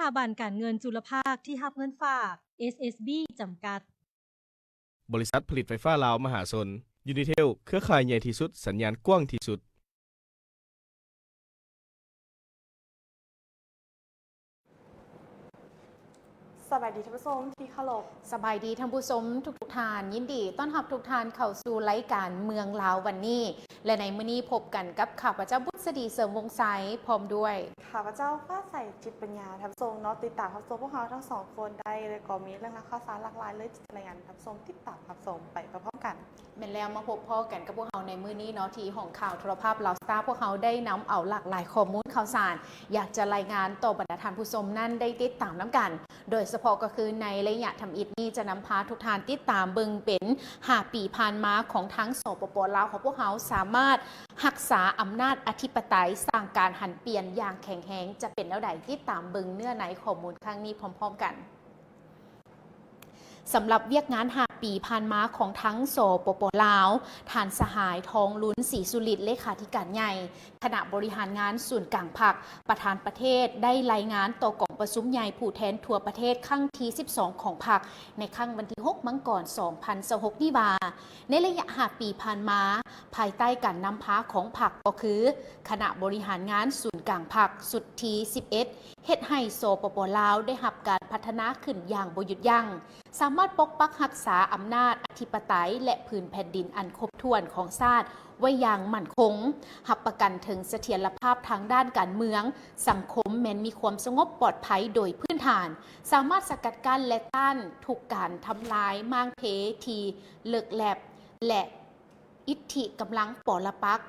າບັນການເງິນຈຸລະພາກທີ່ຮັບເງິນຝາກ ເອສເອສບີ ຈຳກັດ. ບໍລິສັດຜະລິດໄຟຟ້າລາວມະຫາຊົນ, Unitel ເຄືອຂ່າຍໃຫຍ່ທີ່ສຸດ, ສັນຍານກວ້າງທີ່ສຸດ. ສະບາຍດີທ່ານຜູ້ຊົມທີ່ເຄົາລົບ. ສະບາຍດີທ່ານຜູ້ຊົມທຸກໆທ່ານ, ຍິນດີຕ້ອນຮັບທຸກທ່ານເຂົ້າສູ່ລາຍການເມືອງລາວວັນນີ້ ແລະ ໃນມື້ນີ້ພົບກັນກັບຂ້າພະເຈົ້າ ບຸດສະດີ ເສີມວົງໄຊ ພ້ອມດ້ວຍ ຂ້າພະເຈົ້າ ຟ້າໃສ ຈິດປັນຍາ. ທ່ານຜູ້ຊົມເນາະ ຕິດຕາມຮັບຊົມພວກເຮົາທັງສອງຄົນໄດ້ ແລະ ກໍມີເລື່ອງລາວຂ່າວສານຫຼາກຫຼາຍເລີຍ ທີ່ຈະລາຍງານທ່ານຜູ້ຊົມຕິດຕາມຮັບຊົມໄປພ້ອມໆກັນ. ແມ່ນແລ້ວ, ມາພົບພໍ້ກັນກັບພວກເຮົາໃນມື້ນີ້ເນາະ ທີ່ຫ້ອງຂ່າວໂທລະພາບລາວສະຕາ ພວກເຮົາໄດ້ນຳເອົາຫຼາກຫຼາຍຂໍ້ມູນຂ່າວສານ ຢາກຈະລາຍງານຕໍ່ບັນດາທ່ານຜູ້ຊົມນັ້ນໄດ້ຕິດຕາມນຳກັນ. ໂດຍສະເພາະກໍຄືໃນໄລຍະທຳອິດນີ້ ຈະນຳພາທຸກທ່ານຕິດຕາມເບິ່ງເປັນຫ້າປີຜ່ານມາຂອງທາງ ສປປ ລາວ ຂອງພວກເຮົາສາມາດຮັກສາອຳນາດອະທິປະໄຕ, ສ້າງການຫັນປ່ຽນຢ່າງແຂງແຮງ ຈະເປັນແນວໃດ? ຕິດຕາມເບິ່ງເນື້ອໃນຂໍ້ມູນຄັ້ງນີ້ພ້ອມໆກັນ. ສຳລັບວຽກງານຫ້າປີຜ່ານມາຂອງທາງ ສປປ ລາວ, ທ່ານສະຫາຍ ທອງລຸນ ສີສຸລິດ ເລຂາທິການໃຫຍ່ ຄະນະບໍລິຫານງານສູນກາງພັກ, ປະທານປະເທດ ໄດ້ລາຍງານຕໍ່ກອງປະຊຸມໃຫຍ່ຜູ້ແທນທົ່ວປະເທດຄັ້ງທີສິບສອງຂອງພັກ ໃນຄັ້ງວັນທີຫົກ ມັງກອນ ສອງພັນຊາວຫົກນີ້ວ່າ, ໃນໄລຍະຫ້າປີຜ່ານມາ, ພາຍໃຕ້ການນຳພາຂອງພັກ ກໍຄື ຄະນະບໍລິຫານງານສູນກາງພັກຊຸດທີສິບເອັດ ເຮັດໃຫ້ ສປປ ລາວ ໄດ້ຮັບການພັດທະນາຂຶ້ນຢ່າງບໍ່ຢຸດຢັ້ງ, ສາມາດປົກປັກຮັກສາອຳນາດອະທິປະໄຕ ແລະ ພື້ນແຜ່ນດິນອັນຄົບຖ້ວນຂອງຊາດໄວ້ຢ່າງໝັ້ນຄົງ, ຮັບປະກັນເຖິງສະຖຽນລະພາບທາງດ້ານການເມືອງ, ສັງຄົມແມ່ນມີຄວາມສະຫງົບປອດໄພໂດຍພື້ນຖານ, ສາມາດສະກັດກັ້ນ ແລະ ຕ້ານທຸກການທຳລາຍມ້າງເພທີ່ເລິກແລັບ ແລະ ອິດທິກຳລັງປໍລະປັກ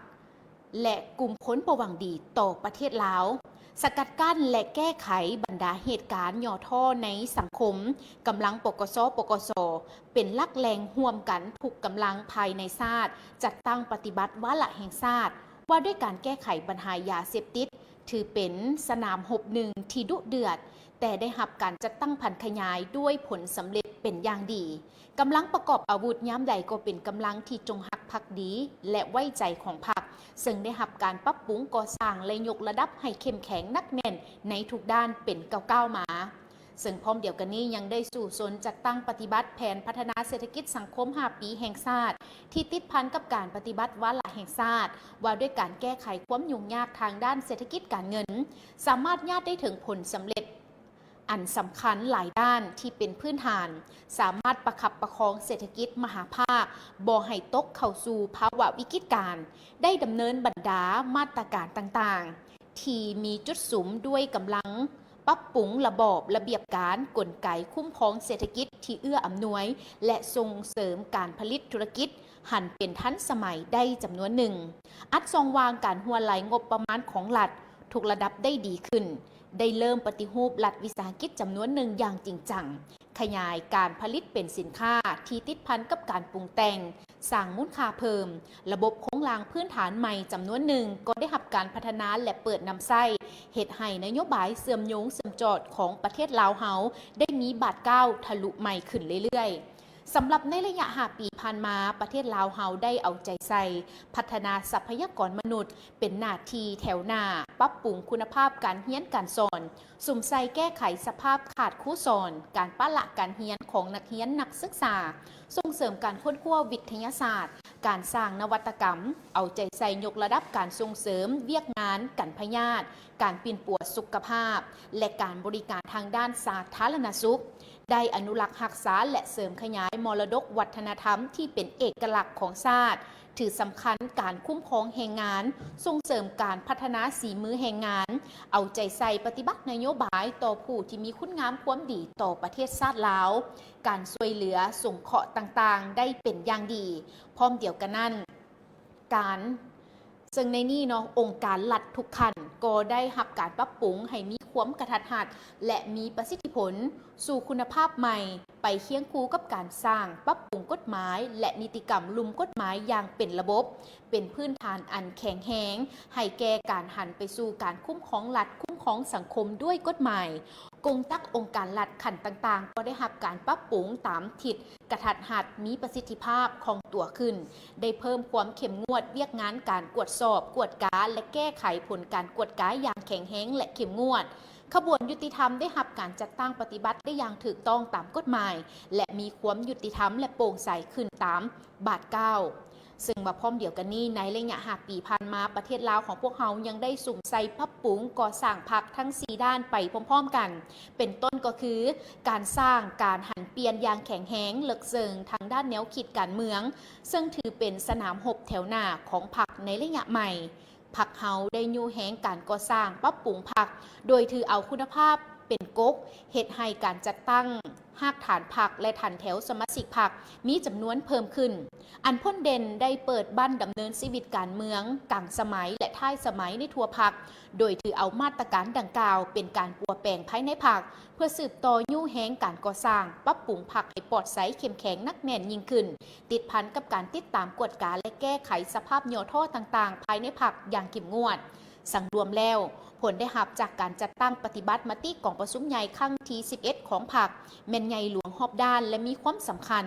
ແລະ ກຸ່ມຄົນບໍ່ຫວັງດີຕໍ່ປະເທດລາວ, ສະກັດກັ້ນ ແລະ ແກ້ໄຂບັນດາເຫດການຫຍໍ້ທໍ້ໃນສັງຄົມ, ກຳລັງ ປກສ, ປກສ ເປັນຫຼັກແຫຼ່ງຮ່ວມກັນທຸກກຳລັງພາຍໃນຊາດ, ຈັດຕັ້ງປະຕິບັດວາລະແຫ່ງຊາດ ວ່າດ້ວຍການແກ້ໄຂບັນຫາຢາເສບຕິດ, ຖືເປັນສະໜາມຮົບໜຶ່ງທີ່ດຸເດືອດ, ແຕ່ໄດ້ຮັບການຈັດຕັ້ງຜັນຂະຫຍາຍດ້ວຍຜົນສຳເລັດເປັນຢ່າງດີ. ກຳລັງປະກອບອາວຸດຍາມໃດກໍເປັນກຳລັງທີ່ຈົງຮັກພັກດີ ແລະ ໄວ້ໃຈຂອງພັກ, ເຊິ່ງໄດ້ຮັບການປັບປຸງກໍ່ສ້າງ ແລະ ຍົກລະດັບໃຫ້ເຂັ້ມແຂງໜັກແໜ້ນໃນທຸກດ້ານເປັນກ້າວໆມາ. ເຊິ່ງພ້ອມດຽວກັນນີ້ຍັງໄດ້ສູ້ຊົນຈັດຕັ້ງປະຕິບັດແຜນພັດທະນາເສດຖະກິດສັງຄົມຫ້າປີແຫ່ງຊາດ ທີ່ຕິດພັນກັບການປະຕິບັດວາລະແຫ່ງຊາດ ວ່າດ້ວຍການແກ້ໄຂຄວາມຫຍຸ້ງຍາກທາງດ້ານເສດຖະກິດການເງິນ, ສາມາດຍາດໄດ້ເຖິງຜົນສຳເລັດ ອັນສຳຄັນຫຼາຍດ້ານທີ່ເປັນພື້ນຖານ, ສາມາດປະຄັບປະຄອງເສດຖະກິດມະຫາພາກບໍ່ໃຫ້ຕົກເຂົ້າສູ່ພາວະວິກິດການ, ໄດ້ດຳເນີນບັນດາມາດຕະການຕ່າງໆ ທີ່ມີຈຸດສຸມດ້ວຍກຳລັງປັບປຸງລະບອບລະບຽບການ, ກົນໄກຄຸ້ມຄອງເສດຖະກິດທີ່ເອື້ອອຳນວຍ ແລະ ສົ່ງເສີມການຜະລິດທຸລະກິດ ຫັນເປັນທັນສະໄໝໄດ້ຈຳນວນໜຶ່ງ, ອັດຊ່ອງວ່າງການຮົ່ວໄຫຼງົບປະມານຂອງລັດທຸກລະດັບໄດ້ດີຂຶ້ນ, ໄດ້ເລີ່ມປະຕິຮູບລັດວິສາຫະກິດຈຳນວນໜຶ່ງຢ່າງຈິງຈັງ, ຂະຫຍາຍການຜະລິດເປັນສິນຄ້າທີ່ຕິດພັນກັບການປຸງແຕ່ງ, ສ້າງມູນຄ່າເພີ່ມ, ລະບົບໂຄງລ່າງພື້ນຖານໃໝ່ຈຳນວນໜຶ່ງກໍໄດ້ຮັບການພັດທະນາ ແລະ ເປີດນຳໃຊ້, ເຮັດໃຫ້ນະໂຍບາຍເຊື່ອມໂຍງເຊື່ອມຈອດຂອງປະເທດລາວເຮົາໄດ້ມີບາດກ້າວທະລຸໃໝ່ຂຶ້ນເລື້ອຍໆ. ສຳລັບໃນໄລຍະຫ້າປີຜ່ານມາ, ປະເທດລາວເຮົາໄດ້ເອົາໃຈໃສ່ພັດທະນາຊັບພະຍາກອນມະນຸດເປັນໜ້າທີ່ແຖວໜ້າ, ປັບປຸງຄຸນນະພາບການຮຽນການສອນ, ສຸມໃສ່ແກ້ໄຂສະພາບຂາດຄູສອນ, ການປະລະການຮຽນຂອງນັກຮຽນນັກສຶກສາ, ສົ່ງເສີມການຄົ້ນຄວ້າວິທະຍາສາດ, ການສ້າງນະວັດຕະກຳ, ເອົາໃຈໃສ່ຍົກລະດັບການສົ່ງເສີມວຽກງານກັນພະຍາດ, ການປິ່ນປົວສຸຂະພາບ ແລະ ການບໍລິການທາງດ້ານສາທາລະນະສຸກ, ໄດ້ອະນຸລັກຮັກສາ ແລະ ເສີມຂະຫຍາຍມໍລະດົກວັດທະນະທຳທີ່ເປັນເອກະລັກຂອງຊາດ, ຖືສຳຄັນການຄຸ້ມຄອງແຮງງານ, ສົ່ງເສີມການພັດທະນາສີມືແຮງງານ, ເອົາໃຈໃສ່ປະຕິບັດນະໂຍບາຍຕໍ່ຜູ້ທີ່ມີຄຸນງາມຄວາມດີຕໍ່ປະເທດຊາດລາວ, ການຊ່ວຍເຫຼືອສົງເຄາະຕ່າງໆໄດ້ເປັນຢ່າງດີ. ພ້ອມດຽວກັນນັ້ນ, ການ ເຊິ່ງໃນນີ້ເນາະ, ອົງການລັດທຸກຂັ້ນກໍໄດ້ຮັບການປັບປຸງໃຫ້ມີຄວາມກະທັດຮັດ ແລະ ມີປະສິດທິຜົນສູ່ຄຸນນະພາບໃໝ່, ໄປຄຽງຄູ່ກັບການສ້າງປັບປຸງກົດໝາຍ ແລະ ນິຕິກຳລຸ່ມກົດໝາຍຢ່າງເປັນລະບົບ, ເປັນພື້ນຖານອັນແຂງແຮງໃຫ້ແກ່ການຫັນໄປສູ່ການຄຸ້ມຄອງລັດ, ຄຸ້ມຄອງສັງຄົມດ້ວຍກົດໝາຍ. ກົງຈັກອົງການລັດຂັ້ນຕ່າງໆ ກໍໄດ້ຮັບການປັບປຸງຕາມທິດກະທັດຮັດ, ມີປະສິດທິພາບ, ຄ່ອງຕົວຂຶ້ນ, ໄດ້ເພີ່ມຄວາມເຂັ້ມງວດວຽກງານການກວດສອບ, ກວດກາ ແລະ ແກ້ໄຂຜົນການກວດກາຢ່າງແຂງແຮງ ແລະ ເຂັ້ມງວດ. ຂະບວນຍຸຕິທຳໄດ້ຮັບການຈັດຕັ້ງປະຕິບັດໄດ້ຢ່າງຖືກຕ້ອງຕາມກົດໝາຍ ແລະ ມີຄວາມຍຸຕິທຳ ແລະ ໂປ່ງໃສຂຶ້ນຕາມບາດກ້າວ. ເຊິ່ງວ່າພ້ອມດຽວກັນນີ້, ໃນໄລຍະຫ້າປີຜ່ານມາ, ປະເທດລາວຂອງພວກເຮົາຍັງໄດ້ສຸມໃສ່ປັບປຸງກໍ່ສ້າງພັກທັງສີ່ດ້ານໄປພ້ອມໆກັນ, ເປັນຕົ້ນກໍຄື ການສ້າງການຫັນປ່ຽນຢ່າງແຂງແຮງເລິກເຊິ່ງທາງດ້ານແນວຄິດການເມືອງ, ເຊິ່ງຖືເປັນສະໜາມຮົບແຖວໜ້າຂອງພັກໃນໄລຍະໃໝ່. ພັກເຮົາໄດ້ຍູ້ແຮງການກໍ່ສ້າງປັບປຸງພັກ, ໂດຍຖືເອົາຄຸນນະພາບເປັນກົກ, ເຮັດໃຫ້ການຈັດຕັ້ງຮາກຖານພັກ ແລະ ຖັນແຖວສະມາຊິກພັກມີຈຳນວນເພີ່ມຂຶ້ນ. ອັນພົ້ນເດັ່ນໄດ້ເປີດບັ້ນດຳເນີນຊີວິດການເມືອງກາງສະໄໝ ແລະ ທ້າຍສະໄໝໃນທົ່ວພັກ, ໂດຍຖືເອົາມາດຕະການດັ່ງກ່າວເປັນການປົວແປງພາຍໃນພັກ ເພື່ອສືບຕໍ່ຍູ້ແຮງການກໍ່ສ້າງປັບປຸງພັກໃຫ້ປອດໃສເຂັ້ມແຂງໜັກແໜ້ນຍິ່ງຂຶ້ນ, ຕິດພັນກັບການຕິດຕາມກວດກາ ແລະ ແກ້ໄຂສະພາບຫຍໍ້ທໍ້ຕ່າງໆພາຍໃນພັກຢ່າງເຂັ້ມງວດ. ສັງລວມແລ້ວ, ຜົນໄດ້ຮັບຈາກການຈັດຕັ້ງປະຕິບັດມະຕິກອງປະຊຸມໃຫຍ່ຄັ້ງທີສິບເອັດຂອງພັກ ແມ່ນໃຫຍ່ຫຼວງຮອບດ້ານ ແລະ ມີຄວາມສຳຄັນ,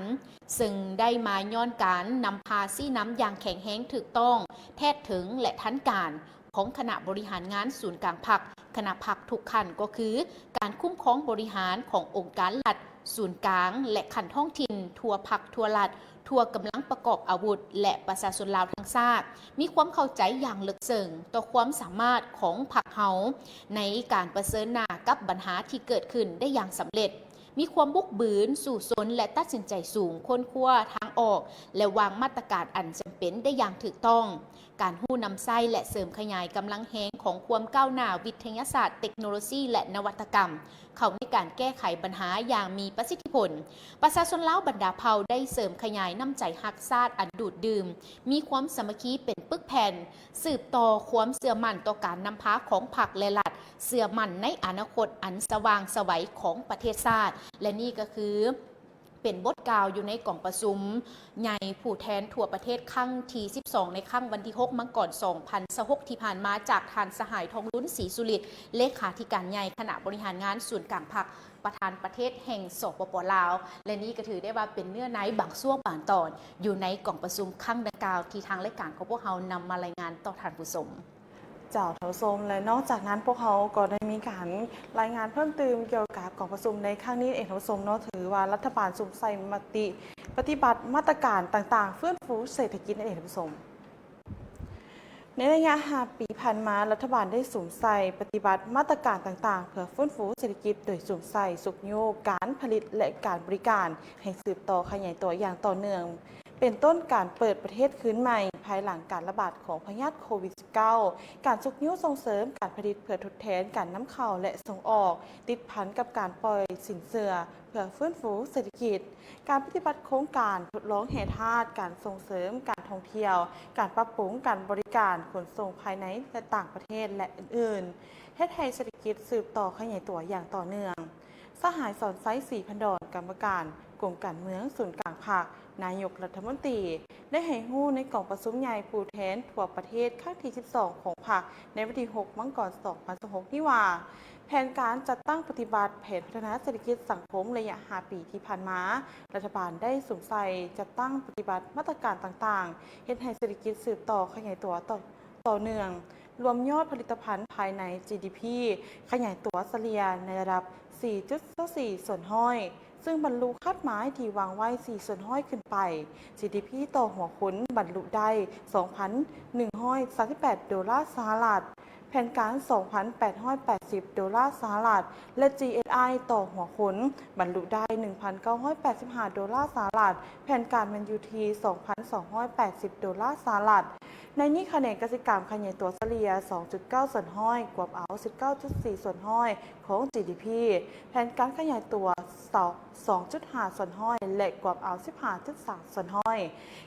ເຊິ່ງໄດ້ມາຍ້ອນການນຳພາຊີ້ນຳຢ່າງແຂງແຮງ, ຖືກຕ້ອງ, ແທດເຖິງ ແລະ ທັນການ ຂອງຄະນະບໍລິຫານງານສູນກາງພັກ, ຄະນະພັກທຸກຂັ້ນ ກໍຄືການຄຸ້ມຄອງບໍລິຫານຂອງອົງການລັດສູນກາງ ແລະ ຂັ້ນທ້ອງຖິ່ນ, ທົ່ວພັກ, ທົ່ວລັດ, ທົ່ວກຳລັງປະກອບອາວຸດ ແລະ ປະຊາຊົນລາວທັງຊາດ ມີຄວາມເຂົ້າໃຈຢ່າງເລິກເຊິ່ງຕໍ່ຄວາມສາມາດຂອງພັກເຮົາໃນການປະເຊີນໜ້າກັບບັນຫາທີ່ເກີດຂຶ້ນໄດ້ຢ່າງສຳເລັດ, ມີຄວາມບຸກບືນ, ສູ້ຊົນ ແລະ ຕັດສິນໃຈສູງ, ຄົ້ນຄວ້າທາງອອກ ແລະ ວາງມາດຕະການອັນຈຳເປັນໄດ້ຢ່າງຖືກຕ້ອງ. ການຮູ້ນຳໃຊ້ ແລະ ເສີມຂະຫຍາຍກຳລັງແຮງຂອງຄວາມກ້າວໜ້າວິທະຍາສາດ, ເຕັກໂນໂລຊີ ແລະ ນະວັດຕະກຳ ເຂົ້າໃນການແກ້ໄຂບັນຫາຢ່າງມີປະສິດທິຜົນ. ປະຊາຊົນລາວບັນດາເຜົ່າໄດ້ເສີມຂະຫຍາຍນ້ຳໃຈຮັກຊາດອັນດູດດື່ມ, ມີຄວາມສາມັກຄີເປັນປຶກແຜ່ນ, ສືບຕໍ່ຄວາມເຊື່ອໝັ້ນຕໍ່ການນຳພາຂອງພັກ ແລະ ລັດ, ເຊື່ອໝັ້ນໃນອະນາຄົດອັນສະຫວ່າງໄສຂອງປະເທດຊາດ. ແລະ ນີ້ກໍຄື ເປັນບົດກ່າວຢູ່ໃນກອງປະຊຸມໃຫຍ່ຜູ້ແທນທົ່ວປະເທດຄັ້ງທີສິບສອງ ໃນຄັ້ງວັນທີຫົກ ມັງກອນ ສອງພັນຊາວຫົກ ທີ່ຜ່ານມາ ຈາກທ່ານສະຫາຍ ທອງລຸນ ສີສຸລິດ ເລຂາທິການໃຫຍ່ຄະນະບໍລິຫານງານສູນກາງພັກ ປະທານປະເທດແຫ່ງ ສປປ ລາວ ແລະ ນີ້ກໍຖືໄດ້ວ່າເປັນເນື້ອໃນບາງຊ່ວງບາງຕອນຢູ່ໃນກອງປະຊຸມຄັ້ງດັ່ງກ່າວ ທີ່ທາງລາຍການຂອງພວກເຮົານຳມາລາຍງານຕໍ່ທ່ານຜູ້ຊົມ. ເຈົ້າ ທ່ານຜູ້ຊົມ ແລະ ນອກຈາກນັ້ນ ພວກເຮົາກໍໄດ້ມີການລາຍງານເພີ່ມຕື່ມກ່ຽວກັບກອງປະຊຸມໃນຄັ້ງນີ້ເອງ ທ່ານຜູ້ຊົມເນາະ, ຖືວ່າລັດຖະບານສຸມໃສ່ມະຕິປະຕິບັດມາດຕະການຕ່າງໆ ຟື້ນຟູເສດຖະກິດນັ້ນເອງ ທ່ານຜູ້ຊົມ. ໃນໄລຍະຫ້າປີຜ່ານມາ, ລັດຖະບານໄດ້ສຸມໃສ່ປະຕິບັດມາດຕະການຕ່າງໆ ເພື່ອຟື້ນຟູເສດຖະກິດ, ໂດຍສຸມໃສ່ຊຸກຍູ້ການຜະລິດ ແລະ ການບໍລິການໃຫ້ສືບຕໍ່ຂະຫຍາຍຕົວຢ່າງຕໍ່ເນື່ອງ. ເປັນຕົ້ນການເປີດປະເທດຄືນໃໝ່ພາຍຫຼັງການລະບາດຂອງພະຍາດໂຄວິດສິບເກົ້າ, ການຊຸກຍູ້ສົ່ງເສີມການຜະລິດເພື່ອທົດແທນການນຳເຂົ້າ ແລະ ສົ່ງອອກ, ຕິດພັນກັບການປ່ອຍສິນເຊື່ອເພື່ອຟື້ນຟູເສດຖະກິດ, ການປະຕິບັດໂຄງການທົດລອງແຮ່ທາດ, ການສົ່ງເສີມການທ່ອງທ່ຽວ, ການປັບປຸງການບໍລິການຂົນສົ່ງພາຍໃນ ແລະ ຕ່າງປະເທດ ແລະ ອື່ນໆ, ເຮັດໃຫ້ເສດຖະກິດສືບຕໍ່ຂະຫຍາຍຕົວຢ່າງຕໍ່ເນື່ອງ. ສະຫາຍ ສອນໄຊ ສີພັນດອນ ກຳມະການກົມການເມືອງສູນກາງພັກ, ນາຍົກລັດຖະມົນຕີ ໄດ້ໃຫ້ຮູ້ໃນກອງປະຊຸມໃຫຍ່ຜູ້ແທນທົ່ວປະເທດຄັ້ງທີສິບສອງຂອງພັກ ໃນວັນທີຫົກ ມັງກອນ ສອງພັນຊາວຫົກນີ້ວ່າ, ແຜນການຈັດຕັ້ງປະຕິບັດແຜນພັດທະນາເສດຖະກິດສັງຄົມໄລຍະຫ້າປີທີ່ຜ່ານມາ, ລັດຖະບານໄດ້ສຸມໃສ່ຈັດຕັ້ງປະຕິບັດມາດຕະການຕ່າງໆ ເຮັດໃຫ້ເສດຖະກິດສືບຕໍ່ຂະຫຍາຍຕົວຕໍ່ ຕໍ່ເນື່ອງ, ລວມຍອດຜະລິດຕະພັນພາຍໃນ ຈີດີພີ ຂະຫຍາຍຕົວສະເລ່ຍໃນລະດັບ ສີ່ຈຸດຊາວສີ່ສ່ວນຮ້ອຍ ເຊິ່ງບັນລຸຄາດໝາຍທີ່ວາງໄວ້ ສີ່ສ່ວນຮ້ອຍຂຶ້ນໄປ, ຈີດີພີ ຕໍ່ຫົວຄົນບັນລຸໄດ້ ສອງພັນໜຶ່ງຮ້ອຍສາມສິບແປດໂດລາສະຫະລັດ, ແຜນການ ສອງພັນແປດຮ້ອຍແປດສິບໂດລາສະຫະລັດ ແລະ ຈີເອັສໄອ ຕໍ່ຫົວຄົນບັນລຸໄດ້ ໜຶ່ງພັນເກົ້າຮ້ອຍແປດສິບຫ້າໂດລາສະຫະລັດ, ແຜນການແມ່ນຢູ່ທີ່ ສອງພັນສອງຮ້ອຍແປດສິບໂດລາສະຫະລັດ. ໃນນີ້ຂະແໜງກະສິກຳຂະຫຍາຍຕົວສະເລ່ຍ ສອງຈຸດເກົ້າສ່ວນຮ້ອຍ ກວມເອົາ ສິບເກົ້າຈຸດສີ່ສ່ວນຮ້ອຍຂອງ ຈີດີພີ, ແຜນການຂະຫຍາຍຕົວ ສອງຈຸດຫ້າສ່ວນຮ້ອຍ ແລະ ກວມເອົາ ສິບຫ້າຈຸດສາມສ່ວນຮ້ອຍ,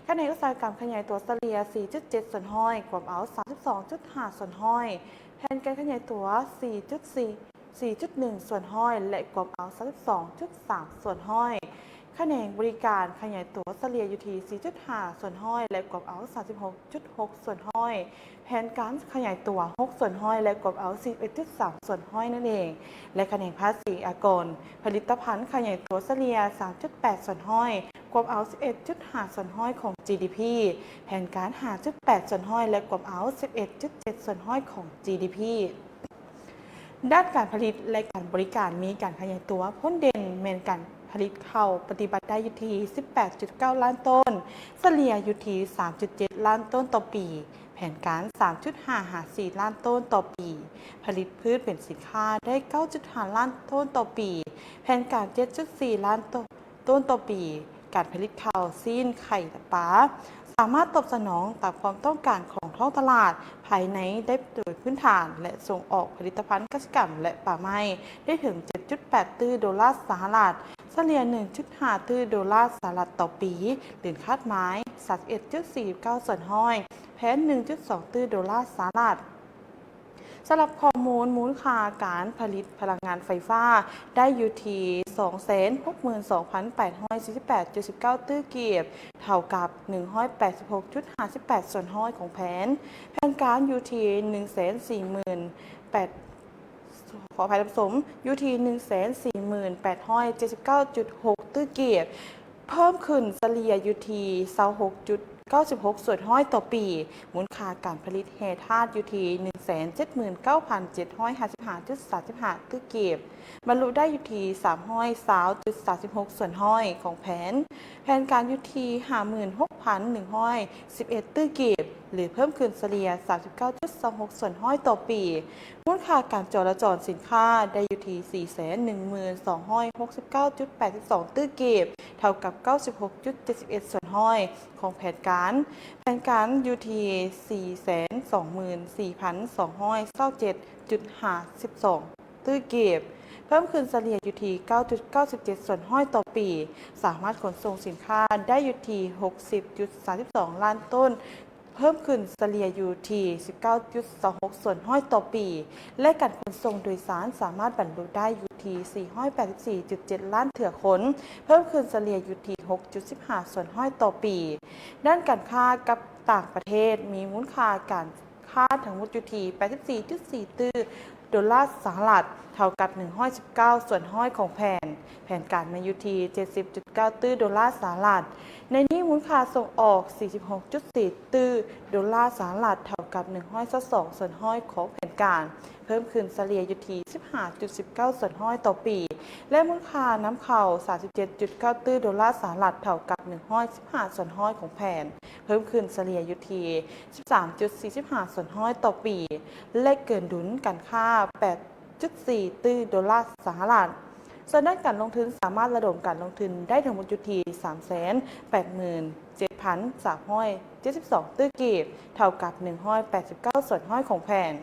ຂະແໜງອຸດສາຫະກຳຂະຫຍາຍຕົວສະເລ່ຍ ສີ່ຈຸດເຈັດສ່ວນຮ້ອຍ ກວມເອົາ ສາມສິບສອງຈຸດຫ້າສ່ວນຮ້ອຍ, ແຜນການຂະຫຍາຍຕົວ ສີ່ຈຸດສີ່ ສີ່ຈຸດໜຶ່ງສ່ວນຮ້ອຍ ແລະ ກວມເອົາ ສາມສິບສອງຈຸດສາມສ່ວນຮ້ອຍ. ຂະແໜງບໍລິການຂະຫຍາຍຕົວສະເລ່ຍຢູ່ທີ່ ສີ່ຈຸດຫ້າສ່ວນຮ້ອຍ ແລະ ກວມເອົາ ສາມສິບຫົກຈຸດຫົກສ່ວນຮ້ອຍ. ແຜນການຂະຫຍາຍຕົວ ຫົກສ່ວນຮ້ອຍ ແລະ ກວມເອົາ ສິບເອັດຈຸດສາມສ່ວນຮ້ອຍນັ້ນເອງ ແລະ ຂະແໜງພາສີອາກອນຜະລິດຕະພັນຂະຫຍາຍຕົວສະເລ່ຍ ສາມຈຸດແປດສ່ວນຮ້ອຍ ກວມເອົາ ສິບເອັດຈຸດຫ້າສ່ວນຮ້ອຍຂອງ ຈີດີພີ, ແຜນການ ຫ້າຈຸດແປດສ່ວນຮ້ອຍ ແລະ ກວມເອົາ ສິບເອັດຈຸດເຈັດສ່ວນຮ້ອຍຂອງ ຈີດີພີ. ດ້ານການຜະລິດ ແລະ ການບໍລິການມີການຂະຫຍາຍຕົວ. ຜົນເດັ່ນແມ່ນການຜະລິດເຂົ້າປະຕິບັດໄດ້ຢູ່ທີ່ສິບແປດຈຸດເກົ້າລ້ານໂຕນ, ສະເລ່ຍຢູ່ທີ່ສາມຈຸດເຈັດລ້ານໂຕນຕໍ່ປີ, ແຜນການສາມຈຸດຫ້າຫາສີ່ລ້ານໂຕນຕໍ່ປີ, ຜະລິດພືດເປັນສິນຄ້າໄດ້ເກົ້າຈຸດຫ້າລ້ານໂຕນຕໍ່ປີ, ແຜນການເຈັດຈຸດສີ່ລ້ານໂຕ ໂຕນຕໍ່ປີ. ການຜະລິດເຂົ້າ, ຊີ້ນ, ໄຂ່ ແລະ ປາ ສາມາດຕອບສະໜອງຕາມຄວາມຕ້ອງການຂອງທ້ອງຕະຫຼາດພາຍໃນໄດ້ໂດຍພື້ນຖານ ແລະ ສົ່ງອອກຜະລິດຕະພັນກະສິກຳ ແລະ ປ່າໄມ້ໄດ້ເຖິງເຈັດຈຸດແປດຕື້ໂດລາສະຫະລັດ, ສະເລ່ຍໜຶ່ງຈຸດຫ້າຕື້ໂດລາສະຫະລັດຕໍ່ປີ, ເກີນຄາດໝາຍສາມສິບເອັດຈຸດສີ່ເກົ້າສ່ວນຮ້ອຍ, ແຜນໜຶ່ງຈຸດສອງຕື້ໂດລາສະຫະລັດ. ສຳລັບຂໍ້ມູນ, ມູນຄ່າການຜະລິດພະລັງງານໄຟຟ້າໄດ້ຢູ່ທີ່ສອງແສນຫົກໝື່ນສອງພັນແປດຮ້ອຍສີ່ສິບແປດຈຸດສິບເກົ້າຕື້ກີບ, ເທົ່າກັບໜຶ່ງຮ້ອຍແປດສິບຫົກຈຸດຫ້າສິບແປດສ່ວນຮ້ອຍຂອງແຜນ. ແຜນການຢູ່ທີ່ໜຶ່ງແສນສີ່ໝື່ນແປດ ຂໍອະໄພທ່ານຜູ້ຊົມ, ຢູ່ທີ່ໜຶ່ງແສນສີ່ໝື່ນແປດຮ້ອຍເຈັດສິບເກົ້າຈຸດຫົກຕື້ກີບ, ເພີ່ມຂຶ້ນສະເລ່ຍຢູ່ທີ່ຊາວຫົກຈຸດເກົ້າສິບຫົກສ່ວນຮ້ອຍຕໍ່ປີ. ມູນຄ່າການຜະລິດແຮ່ທາດຢູ່ທີ່ໜຶ່ງແສນເຈັດໝື່ນເກົ້າພັນເຈັດຮ້ອຍຫ້າສິບຫ້າຈຸດສາມສິບຫ້າຕື້ກີບ, ບັນລຸໄດ້ຢູ່ທີ່ສາມຮ້ອຍຊາວຈຸດສາມສິບຫົກສ່ວນຮ້ອຍຂອງແຜນ. ແຜນການຢູ່ທີ່ຫ້າໝື່ນຫົກພັນໜຶ່ງຮ້ອຍສິບເອັດຕື້ກີບ ຫຼື ເພີ່ມຂຶ້ນສະເລ່ຍສາມສິບເກົ້າຈຸດສອງຫົກສ່ວນຮ້ອຍຕໍ່ປີ. ມູນຄ່າການຈໍລະຈອນສິນຄ້າໄດ້ຢູ່ທີ່ສີ່ແສນໜຶ່ງໝື່ນສອງຮ້ອຍຫົກສິບເກົ້າຈຸດແປດສິບສອງຕື້ກີບ, ເທົ່າກັບເກົ້າສິບຫົກຈຸດເຈັດສິບເອັດສ່ວນຮ້ອຍຂອງແຜນການ. ແຜນການຢູ່ທີ່ສີ່ແສນສອງໝື່ນສີ່ພັນສອງຮ້ອຍຊາວເຈັດຈຸດຫ້າສິບສອງ ຕື້ກີບ, ເພີ່ມຂຶ້ນສະເລ່ຍຢູ່ທີ່ເກົ້າຈຸດເກົ້າສິບເຈັດສ່ວນຮ້ອຍຕໍ່ປີ, ສາມາດຂົນສົ່ງສິນຄ້າໄດ້ຢູ່ທີ່ຫົກສິບຈຸດສາມສິບສອງລ້ານໂຕນ, ເພີ່ມຂຶ້ນສະເລ່ຍຢູ່ທີ່ສິບເກົ້າຈຸດສອງຫົກສ່ວນຮ້ອຍຕໍ່ປີ, ແລະ ການຂົນສົ່ງໂດຍສານສາມາດບັນລຸໄດ້ຢູ່ທີ່ສີ່ຮ້ອຍແປດສິບສີ່ຈຸດເຈັດລ້ານເທື່ອຄົນ, ເພີ່ມຂຶ້ນສະເລ່ຍຢູ່ທີ່ຫົກຈຸດສິບຫ້າສ່ວນຮ້ອຍຕໍ່ປີ. ດ້ານການຄ້າກັບຕ່າງປະເທດ ມີມູນຄ່າການ ຄ່າທັງໝົດຢູ່ທີ່ແປດສິບສີ່ຈຸດສີ່ຕື້ໂດລາສະຫະລັດ, ເທົ່າກັບໜຶ່ງຮ້ອຍສິບເກົ້າສ່ວນຮ້ອຍຂອງແຜນ. ແຜນການແມ່ນຢູ່ທີ່ເຈັດສິບຈຸດເກົ້າຕື້ໂດລາສະຫະລັດ. ໃນນີ້ມູນຄ່າສົ່ງອອກສີ່ສິບຫົກຈຸດສີ່ຕື້ໂດລາສະຫະລັດ, ເທົ່າກັບໜຶ່ງຮ້ອຍຊາວສອງສ່ວນຮ້ອຍຂອງແຜນການ, ເພີ່ມຂຶ້ນສະເລ່ຍຢູ່ທີ່ສິບຫ້າຈຸດສິບເກົ້າສ່ວນຮ້ອຍຕໍ່ປີ ແລະ ມູນຄ່ານຳເຂົ້າສາມສິບເຈັດຈຸດເກົ້າຕື້ໂດລາສະຫະລັດ, ເທົ່າກັບໜຶ່ງຮ້ອຍສິບຫ້າສ່ວນຮ້ອຍຂອງແຜນ. ເພີ່ມຂຶ້ນສະເລ່ຍຢູ່ທີ່ສິບສາມຈຸດສີ່ສິບຫ້າສ່ວນຮ້ອຍຕໍ່ປີ ແລະ ເກີນດຸນການຄ້າແປດຈຸດສີ່ຕື້ໂດລາສະຫະລັດ. ສ່ວນດ້ານການລົງທຶນ ສາມາດລະດົມການລົງທຶນໄດ້ທັງໝົດຢູ່ທີ່ສາມແສນແປດໝື່ນເຈັດພັນສາມຮ້ອຍເຈັດສິບສອງຕື້ກີບ, ເທົ່າກັບໜຶ່ງຮ້ອຍແປດສິບເກົ້າສ່ວນຮ້ອຍຂອງແຜນ.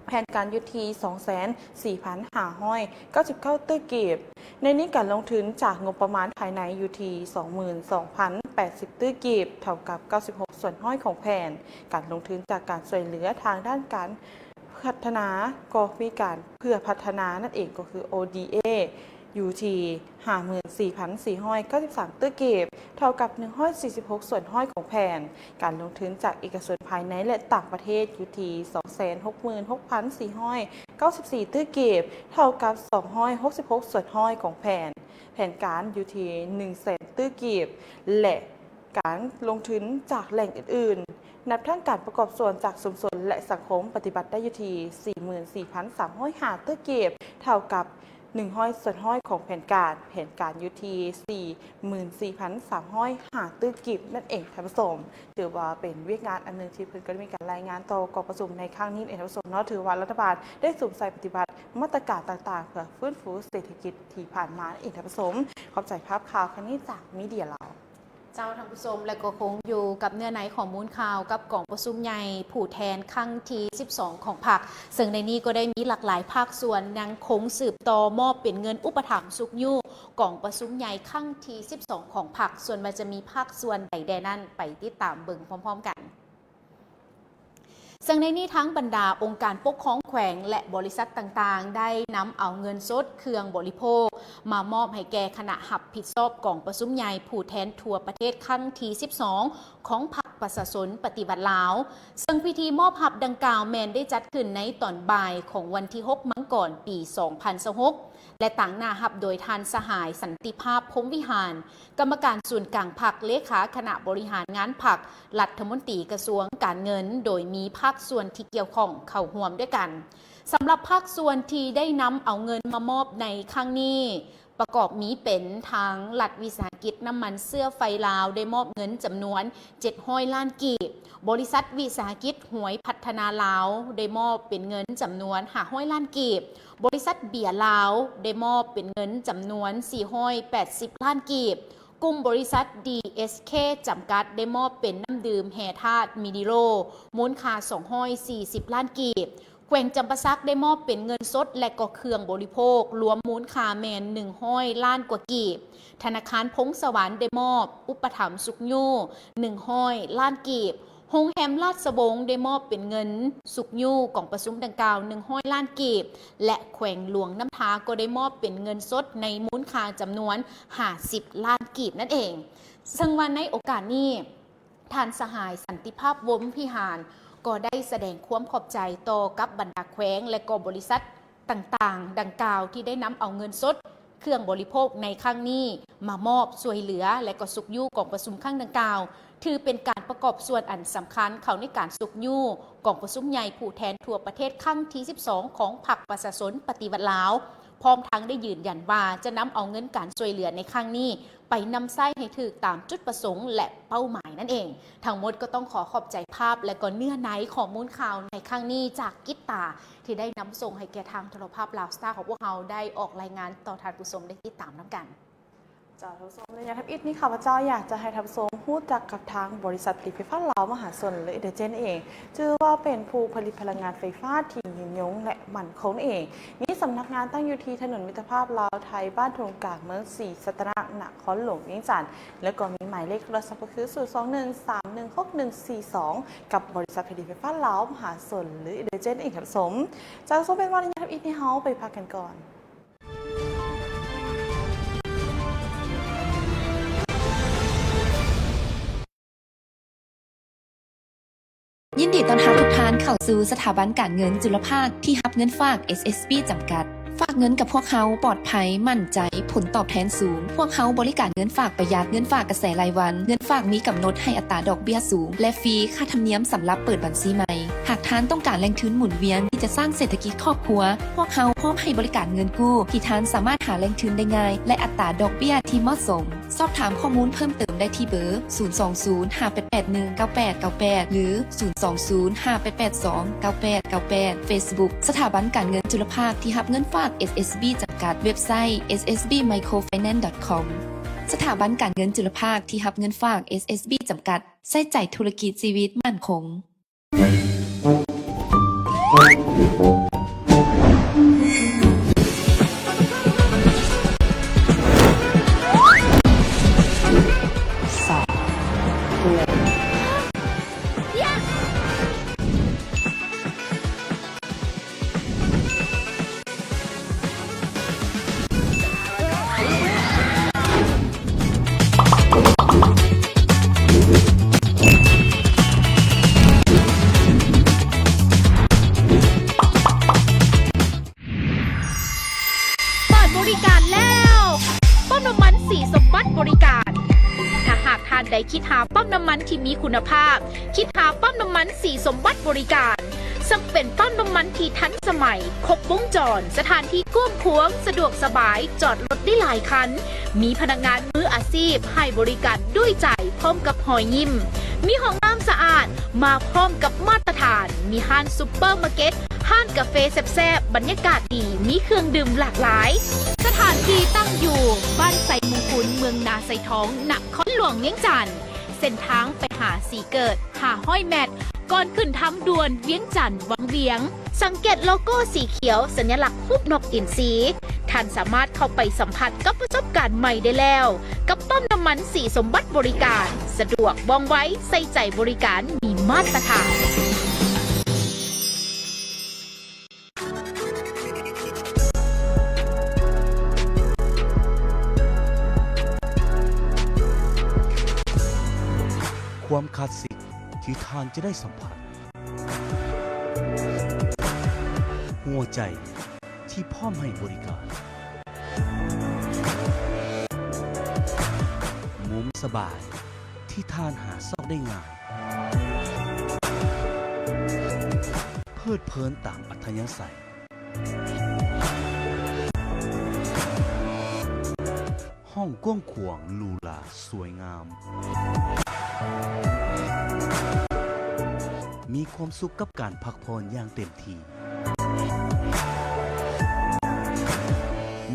ແຜນການຢູ່ທີ່ສອງແສນສີ່ພັນຫ້າຮ້ອຍເກົ້າສິບເກົ້າຕື້ກີບ. ໃນນີ້ການລົງທຶນຈາກງົບປະມານພາຍໃນຢູ່ທີ່ສອງໝື່ນສອງພັນແປດສິບຕື້ກີບ, ເທົ່າກັບເກົ້າສິບຫົກສ່ວນຮ້ອຍຂອງແຜນ. ການລົງທຶນຈາກການຊ່ວຍເຫຼືອທາງດ້ານການພັດທະນາ ກໍມີການເພື່ອພັດທະນານັ້ນເອງ ກໍຄື ໂອ ດີ ເອ ຢູ່ທີ່ຫ້າໝື່ນສີ່ພັນສີ່ຮ້ອຍເກົ້າສິບສາມຕື້ກີບ, ເທົ່າກັບໜຶ່ງຮ້ອຍສີ່ສິບຫົກສ່ວນຮ້ອຍຂອງແຜນ. ການລົງທຶນຈາກເອກະຊົນພາຍໃນ ແລະ ຕ່າງປະເທດຢູ່ທີ່ສອງແສນຫົກໝື່ນຫົກພັນສີ່ຮ້ອຍເກົ້າສິບສີ່ຕື້ກີບ, ເທົ່າກັບສອງຮ້ອຍຫົກສິບຫົກສ່ວນຮ້ອຍຂອງແຜນ. ແຜນການຢູ່ທີ່ໜຶ່ງແສນຕື້ກີບ ແລະ ການລົງທຶນຈາກແຫຼ່ງອື່ນໆ ນັບທັງການປະກອບສ່ວນຈາກຊຸມຊົນ ແລະ ສັງຄົມ ປະຕິບັດໄດ້ຢູ່ທີ່ສີ່ໝື່ນສີ່ພັນສາມຮ້ອຍຫ້າຕື້ກີບ, ເທົ່າກັບ ໜຶ່ງຮ້ອຍສ່ວນຮ້ອຍຂອງແຜນການ, ແຜນການຢູ່ທີ່ສີ່ໝື່ນສີ່ພັນສາມຮ້ອຍຫ້າຕື້ກີບນັ້ນເອງທ່ານຜູ້ຊົມ. ຖືວ່າເປັນວຽກງານອັນໜຶ່ງທີ່ເພິ່ນກໍໄດ້ມີການລາຍງານຕໍ່ກອງປະຊຸມໃນຄັ້ງນີ້ເອງທ່ານຜູ້ຊົມເນາະ. ຖືວ່າລັດຖະບານໄດ້ສຸມໃສ່ປະຕິບັດມາດຕະການຕ່າງໆ ເພື່ອຟື້ນຟູເສດຖະກິດທີ່ຜ່ານມາເອງທ່ານຜູ້ຊົມ. ຂອບໃຈພາບຂ່າວຄັ້ງນີ້ຈາກມີເດຍລາວ. ເຈົ້າ ທ່ານຜູ້ຊົມ ແລະ ກໍຄົງຢູ່ກັບເນື້ອໃນຂອງມູນຂ່າວກັບກອງປະຊຸມໃຫຍ່ຜູ້ແທນຄັ້ງທີສິບສອງຂອງພັກ, ເຊິ່ງໃນນີ້ກໍໄດ້ມີຫຼາກຫຼາຍພາກສ່ວນຍັງຄົງສືບຕໍ່ມອບເປັນເງິນອຸປະຖຳຊຸກຍູ້ກອງປະຊຸມໃຫຍ່ຄັ້ງທີສິບສອງຂອງພັກ, ສ່ວນວ່າຈະມີພາກສ່ວນໃດແດ່ນັ້ນ ໄປຕິດຕາມເບິ່ງພ້ອມໆກັນ. ເຊິ່ງໃນນີ້ທາງບັນດາອົງການປົກຄອງແຂວງ ແລະ ບໍລິສັດຕ່າງໆ ໄດ້ນຳເອົາເງິນສົດ ເຄື່ອງບໍລິໂພກ ມາມອບໃຫ້ແກ່ຄະນະຮັບຜິດຊອບກອງປະຊຸມໃຫຍ່ຜູ້ແທນທົ່ວປະເທດຄັ້ງທີສິບສອງ ຂອງພັກປະຊາຊົນປະຕິວັດລາວ, ເຊິ່ງພິທີມອບຮັບດັ່ງກ່າວແມ່ນໄດ້ຈັດຂຶ້ນໃນຕອນບ່າຍຂອງວັນທີຫົກ ມັງກອນ ປີສອງພັນຊາວຫົກ ແລະ ຕາງໜ້າຮັບໂດຍທ່ານສະຫາຍ ສັນຕິພາບ ພົມວິຫານ ກຳມະການສູນກາງພັກ, ເລຂາຄະນະບໍລິຫານງານພັກ, ລັດຖະມົນຕີກະຊວງການເງິນ, ໂດຍມີພາກສ່ວນທີ່ກ່ຽວຂ້ອງເຂົ້າຮ່ວມດ້ວຍກັນ. ສຳລັບພາກສ່ວນທີ່ໄດ້ນຳເອົາເງິນມາມອບໃນຄັ້ງນີ້ ປະກອບມີເປັນ ທາງລັດວິສາຫະກິດນ້ຳມັນເຊື້ອໄຟລາວ ໄດ້ມອບເງິນຈຳນວນເຈັດຮ້ອຍລ້ານກີບ, ບໍລິສັດວິສາຫະກິດຫວຍພັດທະນາລາວ ໄດ້ມອບເປັນເງິນຈຳນວນຫ້າຮ້ອຍລ້ານກີບ, ບໍລິສັດເບຍລາວ ໄດ້ມອບເປັນເງິນຈຳນວນສີ່ຮ້ອຍແປດສິບລ້ານກີບ, ກຸ່ມບໍລິສັດ ດີເອສເຄ ຈຳກັດ ໄດ້ມອບເປັນນ້ຳດື່ມແຮ່ທາດມິນິໂລ ມູນຄ່າສອງຮ້ອຍສີ່ສິບລ້ານກີບ, ແຂວງຈຳປາສັກໄດ້ມອບເປັນເງິນສົດ ແລະ ກໍເຄື່ອງບໍລິໂພກ ລວມມູນຄ່າແມ່ນໜຶ່ງຮ້ອຍລ້ານກວ່າກີບ. ທະນາຄານພົງສະຫວັນໄດ້ມອບອຸປະຖຳຊຸກຍູ້ໜຶ່ງຮ້ອຍລ້ານກີບ. ໂຮງແຮມລາຊະວົງໄດ້ມອບເປັນເງິນຊຸກຍູ້ກອງປະຊຸມດັ່ງກ່າວໜຶ່ງຮ້ອຍລ້ານກີບ ແລະ ແຂວງຫຼວງນ້ຳທາກໍໄດ້ມອບເປັນເງິນສົດໃນມູນຄ່າຈຳນວນຫ້າສິບລ້ານກີບນັ້ນເອງ. ເຊິ່ງວ່າໃນໂອກາດນີ້ ທ່ານສະຫາຍ ສັນຕິພາບ ວົງພິຫານ ກໍໄດ້ສະແດງຄວາມຂອບໃຈຕໍ່ກັບບັນດາແຂວງ ແລະ ກໍບໍລິສັດຕ່າງໆ ດັ່ງກ່າວ ທີ່ໄດ້ນຳເອົາເງິນສົດ ເຄື່ອງບໍລິໂພກໃນຄັ້ງນີ້ມາມອບຊ່ວຍເຫຼືອ ແລະ ກໍຊຸກຍູ້ກອງປະຊຸມຄັ້ງດັ່ງກ່າວ ຖືເປັນການປະກອບສ່ວນອັນສຳຄັນເຂົ້າໃນການຊຸກຍູ້ກອງປະຊຸມໃຫຍ່ຜູ້ແທນທົ່ວປະເທດຄັ້ງທີສິບສອງ ຂອງພັກປະຊາຊົນປະຕິວັດລາວ. ພ້ອມທັງໄດ້ຢືນຢັນວ່າຈະນຳເອົາເງິນການຊ່ວຍເຫຼືອໃນຄັ້ງນີ້ ໄປນຳໃຊ້ໃຫ້ຖືກຕາມຈຸດປະສົງ ແລະ ເປົ້າໝາຍນັ້ນເອງ. ທັງໝົດກໍຕ້ອງຂໍຂອບໃຈພາບ ແລະ ກໍເນື້ອໃນຂໍ້ມູນຂ່າວໃນຄັ້ງນີ້ ຈາກກິດຕາ ທີ່ໄດ້ນຳສົ່ງໃຫ້ແກ່ທາງໂທລະພາບລາວສະຕາຂອງພວກເຮົາໄດ້ອອກລາຍງານຕໍ່ທ່ານຜູ້ຊົມໄດ້ຕິດຕາມນຳກັນ. ເຈົ້າ ທ່ານຜູ້ຊົມ ໃນຍາມທຳອິດນີ້ ຂ້າພະເຈົ້າຢາກຈະໃຫ້ທ່ານຜູ້ຊົມຮູ້ຈັກກັບທາງບໍລິສັດລິດໄຟຟ້າລາວມະຫາຊົນ ຫຼື ເອເດເຈນ ເອງ ຖືວ່າເປັນຜູ້ຜະລິດພະລັງງານໄຟຟ້າທີ່ຍືນຍົງ ແລະ ໝັ້ນຄົງເອງ. ມີສຳນັກງານຕັ້ງຢູ່ທີ່ຖະໜົນມິດຕະພາບລາວໄທ ບ້ານທົ່ງກາງ ເມືອງສີສັດຕະນາກ ນະຄອນຫຼວງວຽງຈັນ ແລ້ວກໍມີໝາຍເລກໂທລະສັບກໍຄື ສູນສອງໜຶ່ງ ສາມໜຶ່ງຫົກໜຶ່ງສີ່ສອງ ກັບບໍລິສັດຜະລິດໄຟຟ້າລາວມະຫາຊົນ ຫຼື ເອເດເຈນ ເອງ ທ່ານຜູ້ຊົມ. ເຈົ້າ ສົມເປັນວ່າໃນຍາມທຳອິດນີ້ ເຮົາໄປພັກກັນກ່ອນ. ຍິນດີຕ້ອນຮັບທຸກທ່ານເຂົ້າສູ່ສະຖາບັນການເງິນຈຸລະພາກທີ່ຮັບເງິນຝາກ ເອສເອສບີ ຈຳກັດ. ຝາກເງິນກັບພວກເຮົາປອດໄພ, ໝັ້ນໃຈ, ຜົນຕອບແທນສູງ. ພວກເຮົາບໍລິການເງິນຝາກປະຢັດ, ເງິນຝາກກະແສລາຍວັນ, ເງິນຝາກມີກຳນົດໃຫ້ອັດຕາດອກເບ້ຍສູງ ແລະ ຟຣີຄ່າທຳນຽມສຳລັບເປີດບັນຊີໃໝ່. ຫາກທ່ານຕ້ອງການແຫຼ່ງທຶນໝູນວຽນທີ່ຈະສ້າງເສດຖະກິດຄອບຄົວ, ພວກເຮົາພ້ອມໃຫ້ບໍລິການເງິນກູ້ທີ່ທ່ານສາມາດຫາແຫຼ່ງທຶນໄດ້ງ່າຍ ແລະ ອັດຕາດອກເບ້ຍທີ່ເໝາະສົມ. ສອບຖາມຂໍ້ມູນເພີ່ມເຕີມໄດ້ທີ່ເບີ ສູນສອງສູນ ຫ້າແປດແປດໜຶ່ງ ເກົ້າແປດເກົ້າແປດ ຫຼື ສູນສອງສູນ ຫ້າແປດແປດສອງ ເກົ້າແປດເກົ້າແປດ. ເຟສບຸກ ສະຖາບັນການເງິນຈຸລະພາກທີ່ຮັບເງິນຝາກ ເອສເອສບີ ຈຳກັດ. ເວັບໄຊ ເອສເອສບີໄມໂຄຣໄຟແນນສ໌ ດອດຄອມ. ສະຖາບັນການເງິນຈຸລະພາກທີ່ຮັບເງິນຝາກ ເອສເອສບີ ຈຳກັດ. ໃສ່ໃຈທຸລະກິດຊີວິດໝັ້ນຄົງ. ເປີດບໍລິການແລ້ວ! ປ້ຳນ້ຳມັນສີສົມບັດບໍລິການ. ຖ້າຫາກທ່ານໃດຄິດຫາປ້ຳນ້ຳມັນທີ່ມີຄຸນນະພາບ, ຄິດຫາປ້ຳນ້ຳມັນສີສົມບັດບໍລິການ. ເຊິ່ງເປັນປ້ຳນ້ຳມັນທີ່ທັນສະໄໝ, ຄົບວົງຈອນ, ສະຖານທີ່ກວ້າງຂວາງ, ສະດວກສະບາຍ, ຈອດລົດໄດ້ຫຼາຍຄັນ, ມີພະນັກງານມືອາຊີບໃຫ້ບໍລິການດ້ວຍໃຈພ້ອມກັບຮອຍຍິ້ມ, ມີຫ້ອງນ້ຳສະອາດ, ມາພ້ອມກັບມາດຕະຖານ, ມີຮ້ານຊຸບເປີມາເກັດ, ຮ້ານກາເຟແຊບໆ, ບັນຍາກາດດີ, ມີເຄື່ອງດື່ມຫຼາກຫຼາຍ. ສະຖານທີ່ຕັ້ງຢູ່ ບ້ານໄຊມຸງຄຸນ, ເມືອງນາໄຊທອງ, ນະຄອນຫຼວງວຽງຈັນ. ເສັ້ນທາງໄປຫາສີເກີດ ຫ້າຮ້ອຍແມັດ, ກ່ອນຂຶ້ນທາງດ່ວນວຽງຈັນວັງວຽງ. ສັງເກດໂລໂກ້ສີຂຽວ, ສັນຍະລັກຮູບນົກອິນຊີ. ທ່ານສາມາດເຂົ້າໄປສຳຜັດກັບປະສົບການໃໝ່ໄດ້ແລ້ວ ກັບປ້ຳນ້ຳມັນສີສົມບັດບໍລິການ. ສະດວກ, ວ່ອງໄວ, ໃສ່ໃຈບໍລິການ, ມີມາດຕະຖານ. ຄວາມຄລາສສິກທີ່ທ່ານຈະໄດ້ສຳຜັດ. ຫົວໃຈທີ່ພ້ອມໃຫ້ບໍລິການ. ມຸມສະບາຍທີ່ທ່ານຫາຊອກໄດ້ງ່າຍ. ເພີດເພີນຕາມອັດທະຍາໄສ. ຫ້ອງກວ້າງຂວາງ ຫຼູຫຼາ ສວຍງາມ. ມີຄວາມສຸກກັບການພັກຜ່ອນຢ່າງເຕັມທີ່.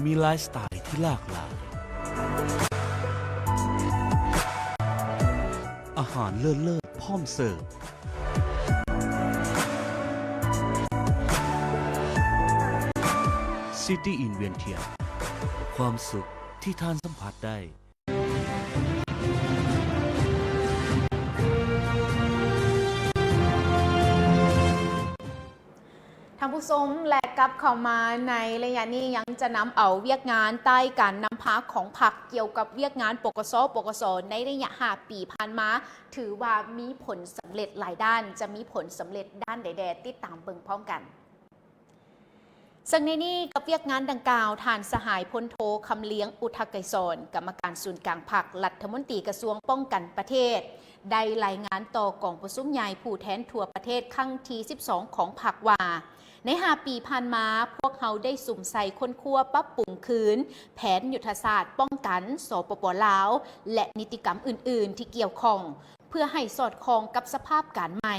ມີໄລຟ໌ສະໄຕທີ່ຫຼາກຫຼາຍ. ອາຫານເລີດໆ ພ້ອມເສີບ. ຊິຕີ້ອິນວຽງທຽນ ຄວາມສຸກທີ່ທ່ານສຳຜັດໄດ້. ທ່ານຜູ້ຊົມ ແລະ ກັບເຂົ້າມາໃນໄລຍະນີ້ ຍັງຈະນຳເອົາວຽກງານໃຕ້ການນຳພາຂອງພັກ ກ່ຽວກັບວຽກງານ ປກສ ປກສ ໃນໄລຍະຫ້າປີຜ່ານມາ ຖືວ່າມີຜົນສຳເລັດຫຼາຍດ້ານ. ຈະມີຜົນສຳເລັດດ້ານໃດແດ່? ຕິດຕາມເບິ່ງພ້ອມກັນ. ເຊິ່ງໃນນີ້ ກັບວຽກງານດັ່ງກ່າວ, ທ່ານສະຫາຍພົນໂທ ຄຳລຽງ ອຸທະໄກສອນ ກຳມະການສູນກາງພັກ, ລັດຖະມົນຕີກະຊວງປ້ອງກັນປະເທດ ໄດ້ລາຍງານຕໍ່ກອງປະຊຸມໃຫຍ່ຜູ້ແທນທົ່ວປະເທດຄັ້ງທີສິບສອງຂອງພັກວ່າ, ໃນຫ້າປີຜ່ານມາ, ພວກເຮົາໄດ້ສຸມໃສ່ຄົ້ນຄວ້າປັບປຸງຄືນແຜນຍຸດທະສາດປ້ອງກັນ ສປປ ລາວ ແລະ ນິຕິກຳອື່ນໆທີ່ກ່ຽວຂ້ອງ ເພື່ອໃຫ້ສອດຄ່ອງກັບສະພາບການໃໝ່,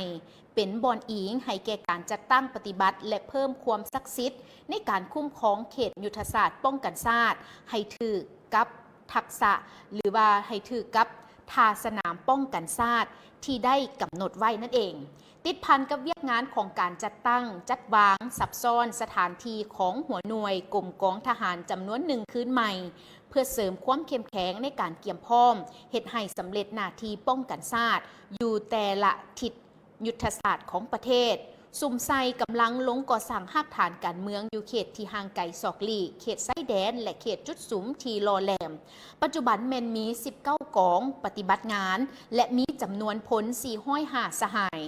ເປັນບ່ອນອີງໃຫ້ແກ່ການຈັດຕັ້ງປະຕິບັດ ແລະ ເພີ່ມຄວາມສັກສິດໃນການຄຸ້ມຄອງເຂດຍຸດທະສາດປ້ອງກັນຊາດ ໃຫ້ຖືກກັບທັກສະ ຫຼືວ່າໃຫ້ຖືກກັບທ່າສະໜາມປ້ອງກັນຊາດທີ່ໄດ້ກຳນົດໄວ້ນັ້ນເອງ. ຕິດພັນກັບວຽກງານຂອງການຈັດຕັ້ງ, ຈັດວາງ, ສັບຊ້ອນສະຖານທີ່ຂອງຫົວໜ່ວຍ, ກົມກອງທະຫານຈຳນວນໜຶ່ງຄືນໃໝ່ ເພື່ອເສີມຄວາມເຂັ້ມແຂງໃນການກຽມພ້ອມ ເຮັດໃຫ້ສຳເລັດໜ້າທີ່ປ້ອງກັນຊາດຢູ່ແຕ່ລະທິດ ຍຸດທະສາດຂອງປະເທດ, ສຸມໃສ່ກຳລັງລົງກໍ່ສ້າງຮາກຖານການເມືອງຢູ່ເຂດທີ່ຫ່າງໄກສອກຫຼີກ, ເຂດຊາຍແດນ ແລະ ເຂດຈຸດສຸມທີ່ຫຼໍ່ແຫຼມ. ປັດຈຸບັນແມ່ນມີສິບເກົ້າກອງປະຕິບັດງານ ແລະ ມີຈຳນວນພົນສີ່ຮ້ອຍຫ້າສະຫາຍ,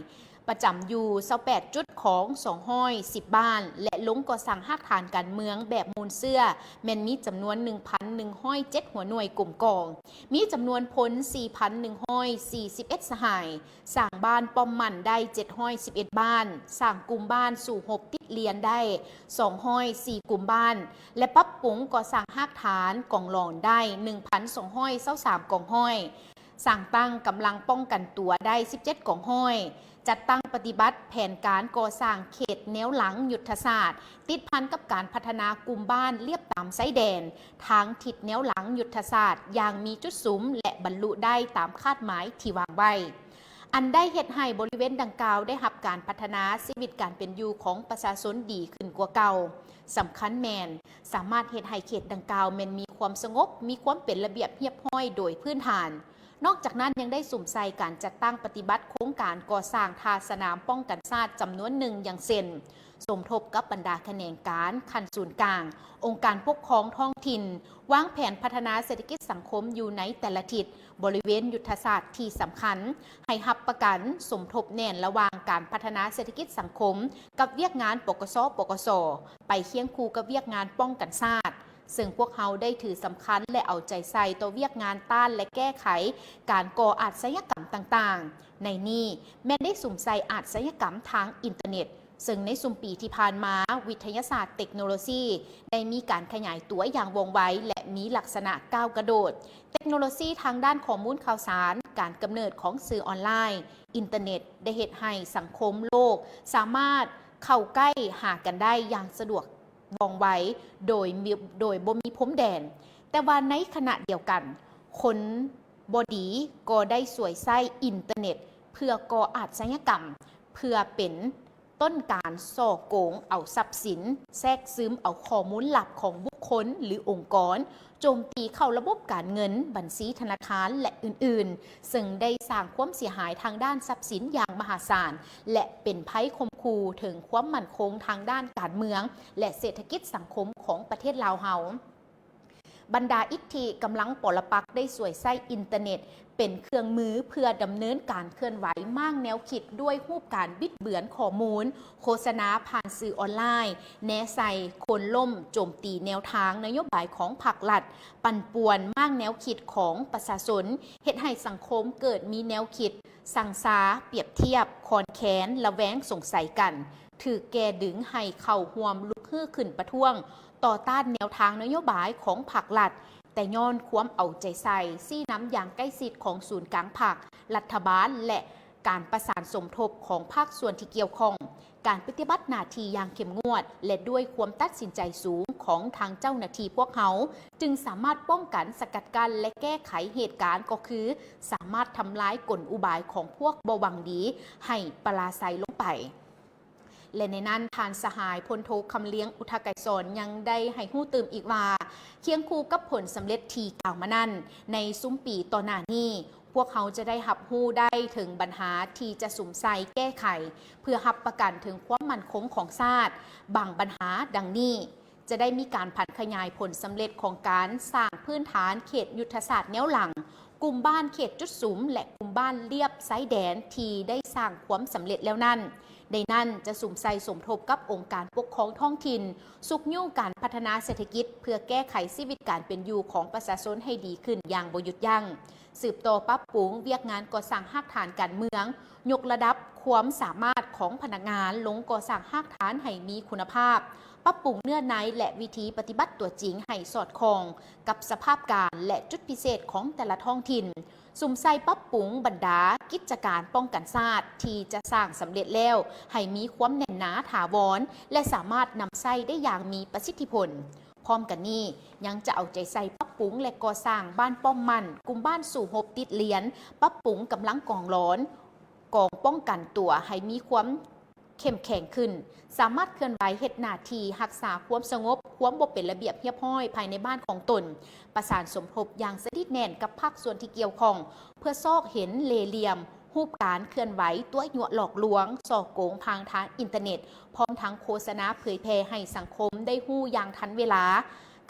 ປະຈຳຢູ່ຊາວແປດຈຸດຂອງສອງຮ້ອຍສິບບ້ານ ແລະ ລົງກໍ່ສ້າງຮາກຖານການເມືອງແບບມູນເຊື້ອ ແມ່ນມີຈຳນວນໜຶ່ງພັນໜຶ່ງຮ້ອຍເຈັດຫົວໜ່ວຍກົມກອງ, ມີຈຳນວນພົນສີ່ພັນໜຶ່ງຮ້ອຍສີ່ສິບເອັດສະຫາຍ. ສ້າງບ້ານປ້ອມໝັ້ນໄດ້ເຈັດຮ້ອຍສິບເອັດບ້ານ, ສ້າງກຸ່ມບ້ານສູ້ຮົບຕິດລຽນໄດ້ສອງຮ້ອຍສີ່ກຸ່ມບ້ານ ແລະ ປັບປຸງກໍ່ສ້າງຮາກຖານກອງຫຼອນໄດ້ໜຶ່ງພັນສອງຮ້ອຍຊາວສາມກອງຮ້ອຍ, ສ້າງຕັ້ງກຳລັງປ້ອງກັນຕົວໄດ້ສິບເຈັດກອງຮ້ອຍ, ຈັດຕັ້ງປະຕິບັດແຜນການກໍ່ສ້າງເຂດແນວຫຼັງຍຸດທະສາດ ຕິດພັນກັບການພັດທະນາກຸ່ມບ້ານລຽບຕາມຊາຍແດນ ທາງທິດແນວຫຼັງຍຸດທະສາດຢ່າງມີຈຸດສຸມ ແລະ ບັນລຸໄດ້ຕາມຄາດໝາຍທີ່ວາງໄວ້. ອັນໄດ້ເຮັດໃຫ້ບໍລິເວນດັ່ງກ່າວໄດ້ຮັບການພັດທະນາ, ຊີວິດການເປັນຢູ່ຂອງປະຊາຊົນດີຂຶ້ນກວ່າເກົ່າ. ສຳຄັນແມ່ນ ສາມາດເຮັດໃຫ້ເຂດດັ່ງກ່າວແມ່ນມີຄວາມສະຫງົບ, ມີຄວາມເປັນລະບຽບຮຽບຮ້ອຍໂດຍພື້ນຖານ. ນອກຈາກນັ້ນ ຍັງໄດ້ສຸມໃສ່ການຈັດຕັ້ງປະຕິບັດໂຄງການກໍ່ສ້າງທ່າສະໜາມປ້ອງກັນຊາດຈຳນວນໜຶ່ງ ຢ່າງເຊັ່ນ ສົມທົບກັບບັນດາຂະແໜງການຂັ້ນສູນກາງ, ອົງການປົກຄອງທ້ອງຖິ່ນ, ວາງແຜນພັດທະນາເສດຖະກິດສັງຄົມຢູ່ໃນແຕ່ລະທິດ, ບໍລິເວນຍຸດທະສາດທີ່ສຳຄັນ, ໃຫ້ຮັບປະກັນສົມທົບແໜ້ນລະຫວ່າງການພັດທະນາເສດຖະກິດສັງຄົມກັບວຽກງານ ປກສ ປກສ ໄປຄຽງຄູ່ກັບວຽກງານປ້ອງກັນຊາດ, ເຊິ່ງພວກເຮົາໄດ້ຖືສຳຄັນ ແລະ ເອົາໃຈໃສ່ຕໍ່ວຽກງານຕ້ານ ແລະ ແກ້ໄຂການກໍ່ອາດຊະຍາກຳຕ່າງໆ. ໃນນີ້ແມ່ນໄດ້ສຸມໃສ່ອາດຊະຍາກຳທາງອິນເຕີເນັດ, ເຊິ່ງໃນຊຸມປີທີ່ຜ່ານມາ, ວິທະຍາສາດເຕັກໂນໂລຊີໄດ້ມີການຂະຫຍາຍຕົວຢ່າງວ່ອງໄວ ແລະ ມີລັກສະນະກ້າວກະໂດດ. ເຕັກໂນໂລຊີທາງດ້ານຂໍ້ມູນຂ່າວສານ, ການກຳເນີດຂອງສື່ອອນລາຍ, ອິນເຕີເນັດ ໄດ້ເຮັດໃຫ້ສັງຄົມໂລກສາມາດເຂົ້າໃກ້ຫາກັນໄດ້ຢ່າງສະດວກວ່ອງໄວ ໂດຍມີ ໂດຍບໍ່ມີພົມແດນ. ແຕ່ວ່າໃນຂະນະດຽວກັນ, ຄົນບໍ່ດີກໍໄດ້ສວຍໃຊ້ອິນເຕີເນັດເພື່ອກໍ່ອາດຊະຍາກຳ, ເພື່ອເປັນ ຕົ້ນການສໍ້ໂກງເອົາຊັບສິນ, ແຊກຊຶມເອົາຂໍ້ມູນລັບຂອງບຸກຄົນ ຫຼື ອົງກອນ, ໂຈມຕີເຂົ້າລະບົບການເງິນ, ບັນຊີທະນາຄານ ແລະ ອື່ນໆ, ເຊິ່ງໄດ້ສ້າງຄວາມເສຍຫາຍທາງດ້ານຊັບສິນຢ່າງມະຫາສານ ແລະ ເປັນໄພຂົ່ມຂູ່ເຖິງຄວາມໝັ້ນຄົງທາງດ້ານການເມືອງ ແລະ ເສດຖະກິດສັງຄົມຂອງປະເທດລາວເຮົາ. ບັນດາອິດທິກຳລັງປໍລະປັກໄດ້ສວຍໃຊ້ອິນເຕີເນັດເປັນເຄື່ອງມືເພື່ອດຳເນີນການເຄື່ອນໄຫວມ້າງແນວຄິດດ້ວຍຮູບການບິດເບືອນຂໍ້ມູນ, ໂຄສະນາຜ່ານສື່ອອນລາຍ, ແນໃສ່ໂຄ່ນລົ້ມ, ໂຈມຕີແນວທາງນະໂຍບາຍຂອງພັກລັດ, ປັ່ນປ່ວນມ້າງແນວຄິດຂອງປະຊາຊົນ, ເຮັດໃຫ້ສັງຄົມເກີດມີແນວຄິດ ຊັງຊາ, ປຽບທຽບ, ຄອນແຄນ, ລະແວງສົງໄສກັນ, ຖືກແກ່ດຶງໃຫ້ເຂົ້າຮ່ວມລຸກ ຮືຂຶ້ນປະທ້ວງຕໍ່ຕ້ານແນວທາງນະໂຍບາຍຂອງພັກລັດ, ແຕ່ຍ້ອນຄວາມເອົາໃຈໃສ່, ຊີ້ນຳຢ່າງໃກ້ຊິດຂອງສູນກາງພັກ, ລັດຖະບານ ແລະ ການປະສານສົມທົບຂອງພາກສ່ວນທີ່ກ່ຽວຂ້ອງ, ການປະຕິບັດໜ້າທີ່ຢ່າງເຂັ້ມງວດ ແລະ ດ້ວຍຄວາມຕັດສິນໃຈສູງຂອງທາງເຈົ້າໜ້າທີ່ພວກເຮົາ, ຈຶ່ງສາມາດປ້ອງກັນ, ສະກັດກັ້ນ ແລະ ແກ້ໄຂເຫດການ, ກໍຄືສາມາດທຳລາຍກົນອຸບາຍຂອງພວກບໍ່ຫວັງດີໃຫ້ປະລາໄຊລົງໄປ. ແລະ ໃນນັ້ນ, ທ່ານສະຫາຍພົນໂທ ຄຳລຽງ ອຸທະໄກສອນ ຍັງໄດ້ໃຫ້ຮູ້ຕື່ມອີກວ່າ, ຄຽງຄູ່ກັບຜົນສຳເລັດທີ່ກ່າວມານັ້ນ, ໃນຊຸມປີຕໍ່ໜ້ານີ້, ພວກເຮົາຈະໄດ້ຮັບຮູ້ໄດ້ເຖິງບັນຫາທີ່ຈະສຸມໃສ່ແກ້ໄຂ ເພື່ອຮັບປະກັນເຖິງຄວາມໝັ້ນຄົງຂອງຊາດ. ບາງບັນຫາດັ່ງນີ້, ຈະໄດ້ມີການຜັນຂະຫຍາຍຜົນສຳເລັດຂອງການສ້າງພື້ນຖານເຂດຍຸດທະສາດແນວຫຼັງ, ກຸ່ມບ້ານເຂດຈຸດສຸມ ແລະ ກຸ່ມບ້ານລຽບຊາຍແດນທີ່ໄດ້ສ້າງຄວາມສຳເລັດແລ້ວນັ້ນ. ໃນນັ້ນຈະສຸມໃສ່ສົມທົບກັບອົງການປົກຄອງທ້ອງຖິ່ນ, ຊຸກຍູ້ການພັດທະນາເສດຖະກິດ ເພື່ອແກ້ໄຂຊີວິດການເປັນຢູ່ຂອງປະຊາຊົນໃຫ້ດີຂຶ້ນຢ່າງບໍ່ຢຸດຢັ້ງ, ສືບຕໍ່ປັບປຸງວຽກງານກໍ່ສ້າງຮາກຖານການເມືອງ, ຍົກລະດັບຄວາມສາມາດຂອງພະນັກງານລົງກໍ່ສ້າງຮາກຖານໃຫ້ມີຄຸນນະພາບ, ປັບປຸງເນື້ອໃນ ແລະ ວິທີປະຕິບັດຕົວຈິງໃຫ້ສອດຄ່ອງກັບສະພາບການ ແລະ ຈຸດພິເສດຂອງແຕ່ລະທ້ອງຖິ່ນ, ສຸມໃສ່ປັບປຸງບັນດາກິດຈະການປ້ອງກັນຊາດທີ່ຈະສ້າງສຳເລັດແລ້ວໃຫ້ມີຄວາມແໜ້ນໜາຖາວອນ ແລະ ສາມາດນຳໃຊ້ໄດ້ຢ່າງມີປະສິດທິຜົນ. ພ້ອມກັນນີ້, ຍັງຈະເອົາໃຈໃສ່ປັບປຸງ ແລະ ກໍ່ສ້າງບ້ານປ້ອມໝັ້ນ, ກຸ່ມບ້ານສູ້ຮົບຕິດລຽນ, ປັບປຸງກຳລັງກອງຫຼອນ, ກອງປ້ອງກັນຕົວໃຫ້ມີຄວາມເຂັ້ມແຂງຂຶ້ນ, ສາມາດເຄື່ອນໄຫວເຮັດໜ້າທີ່ຮັກສາຄວາມສະຫງົບ, ຄວາມບໍ່ເປັນລະບຽບຮຽບຮ້ອຍພາຍໃນບ້ານຂອງຕົນ, ປະສານສົມທົບຢ່າງສະໜິດແໜ້ນກັບພາກສ່ວນທີ່ກ່ຽວຂ້ອງ ເພື່ອຊອກເຫັນເລ່ຫຼ່ຽມຮູບການເຄື່ອນໄຫວຕົວະຍົວະຫຼອກລວງ, ສໍ້ໂກງຜ່ານທາງອິນເຕີເນັດ, ພ້ອມທັງໂຄສະນາເຜີຍແຜ່ໃຫ້ສັງຄົມໄດ້ຮູ້ຢ່າງທັນເວລາ.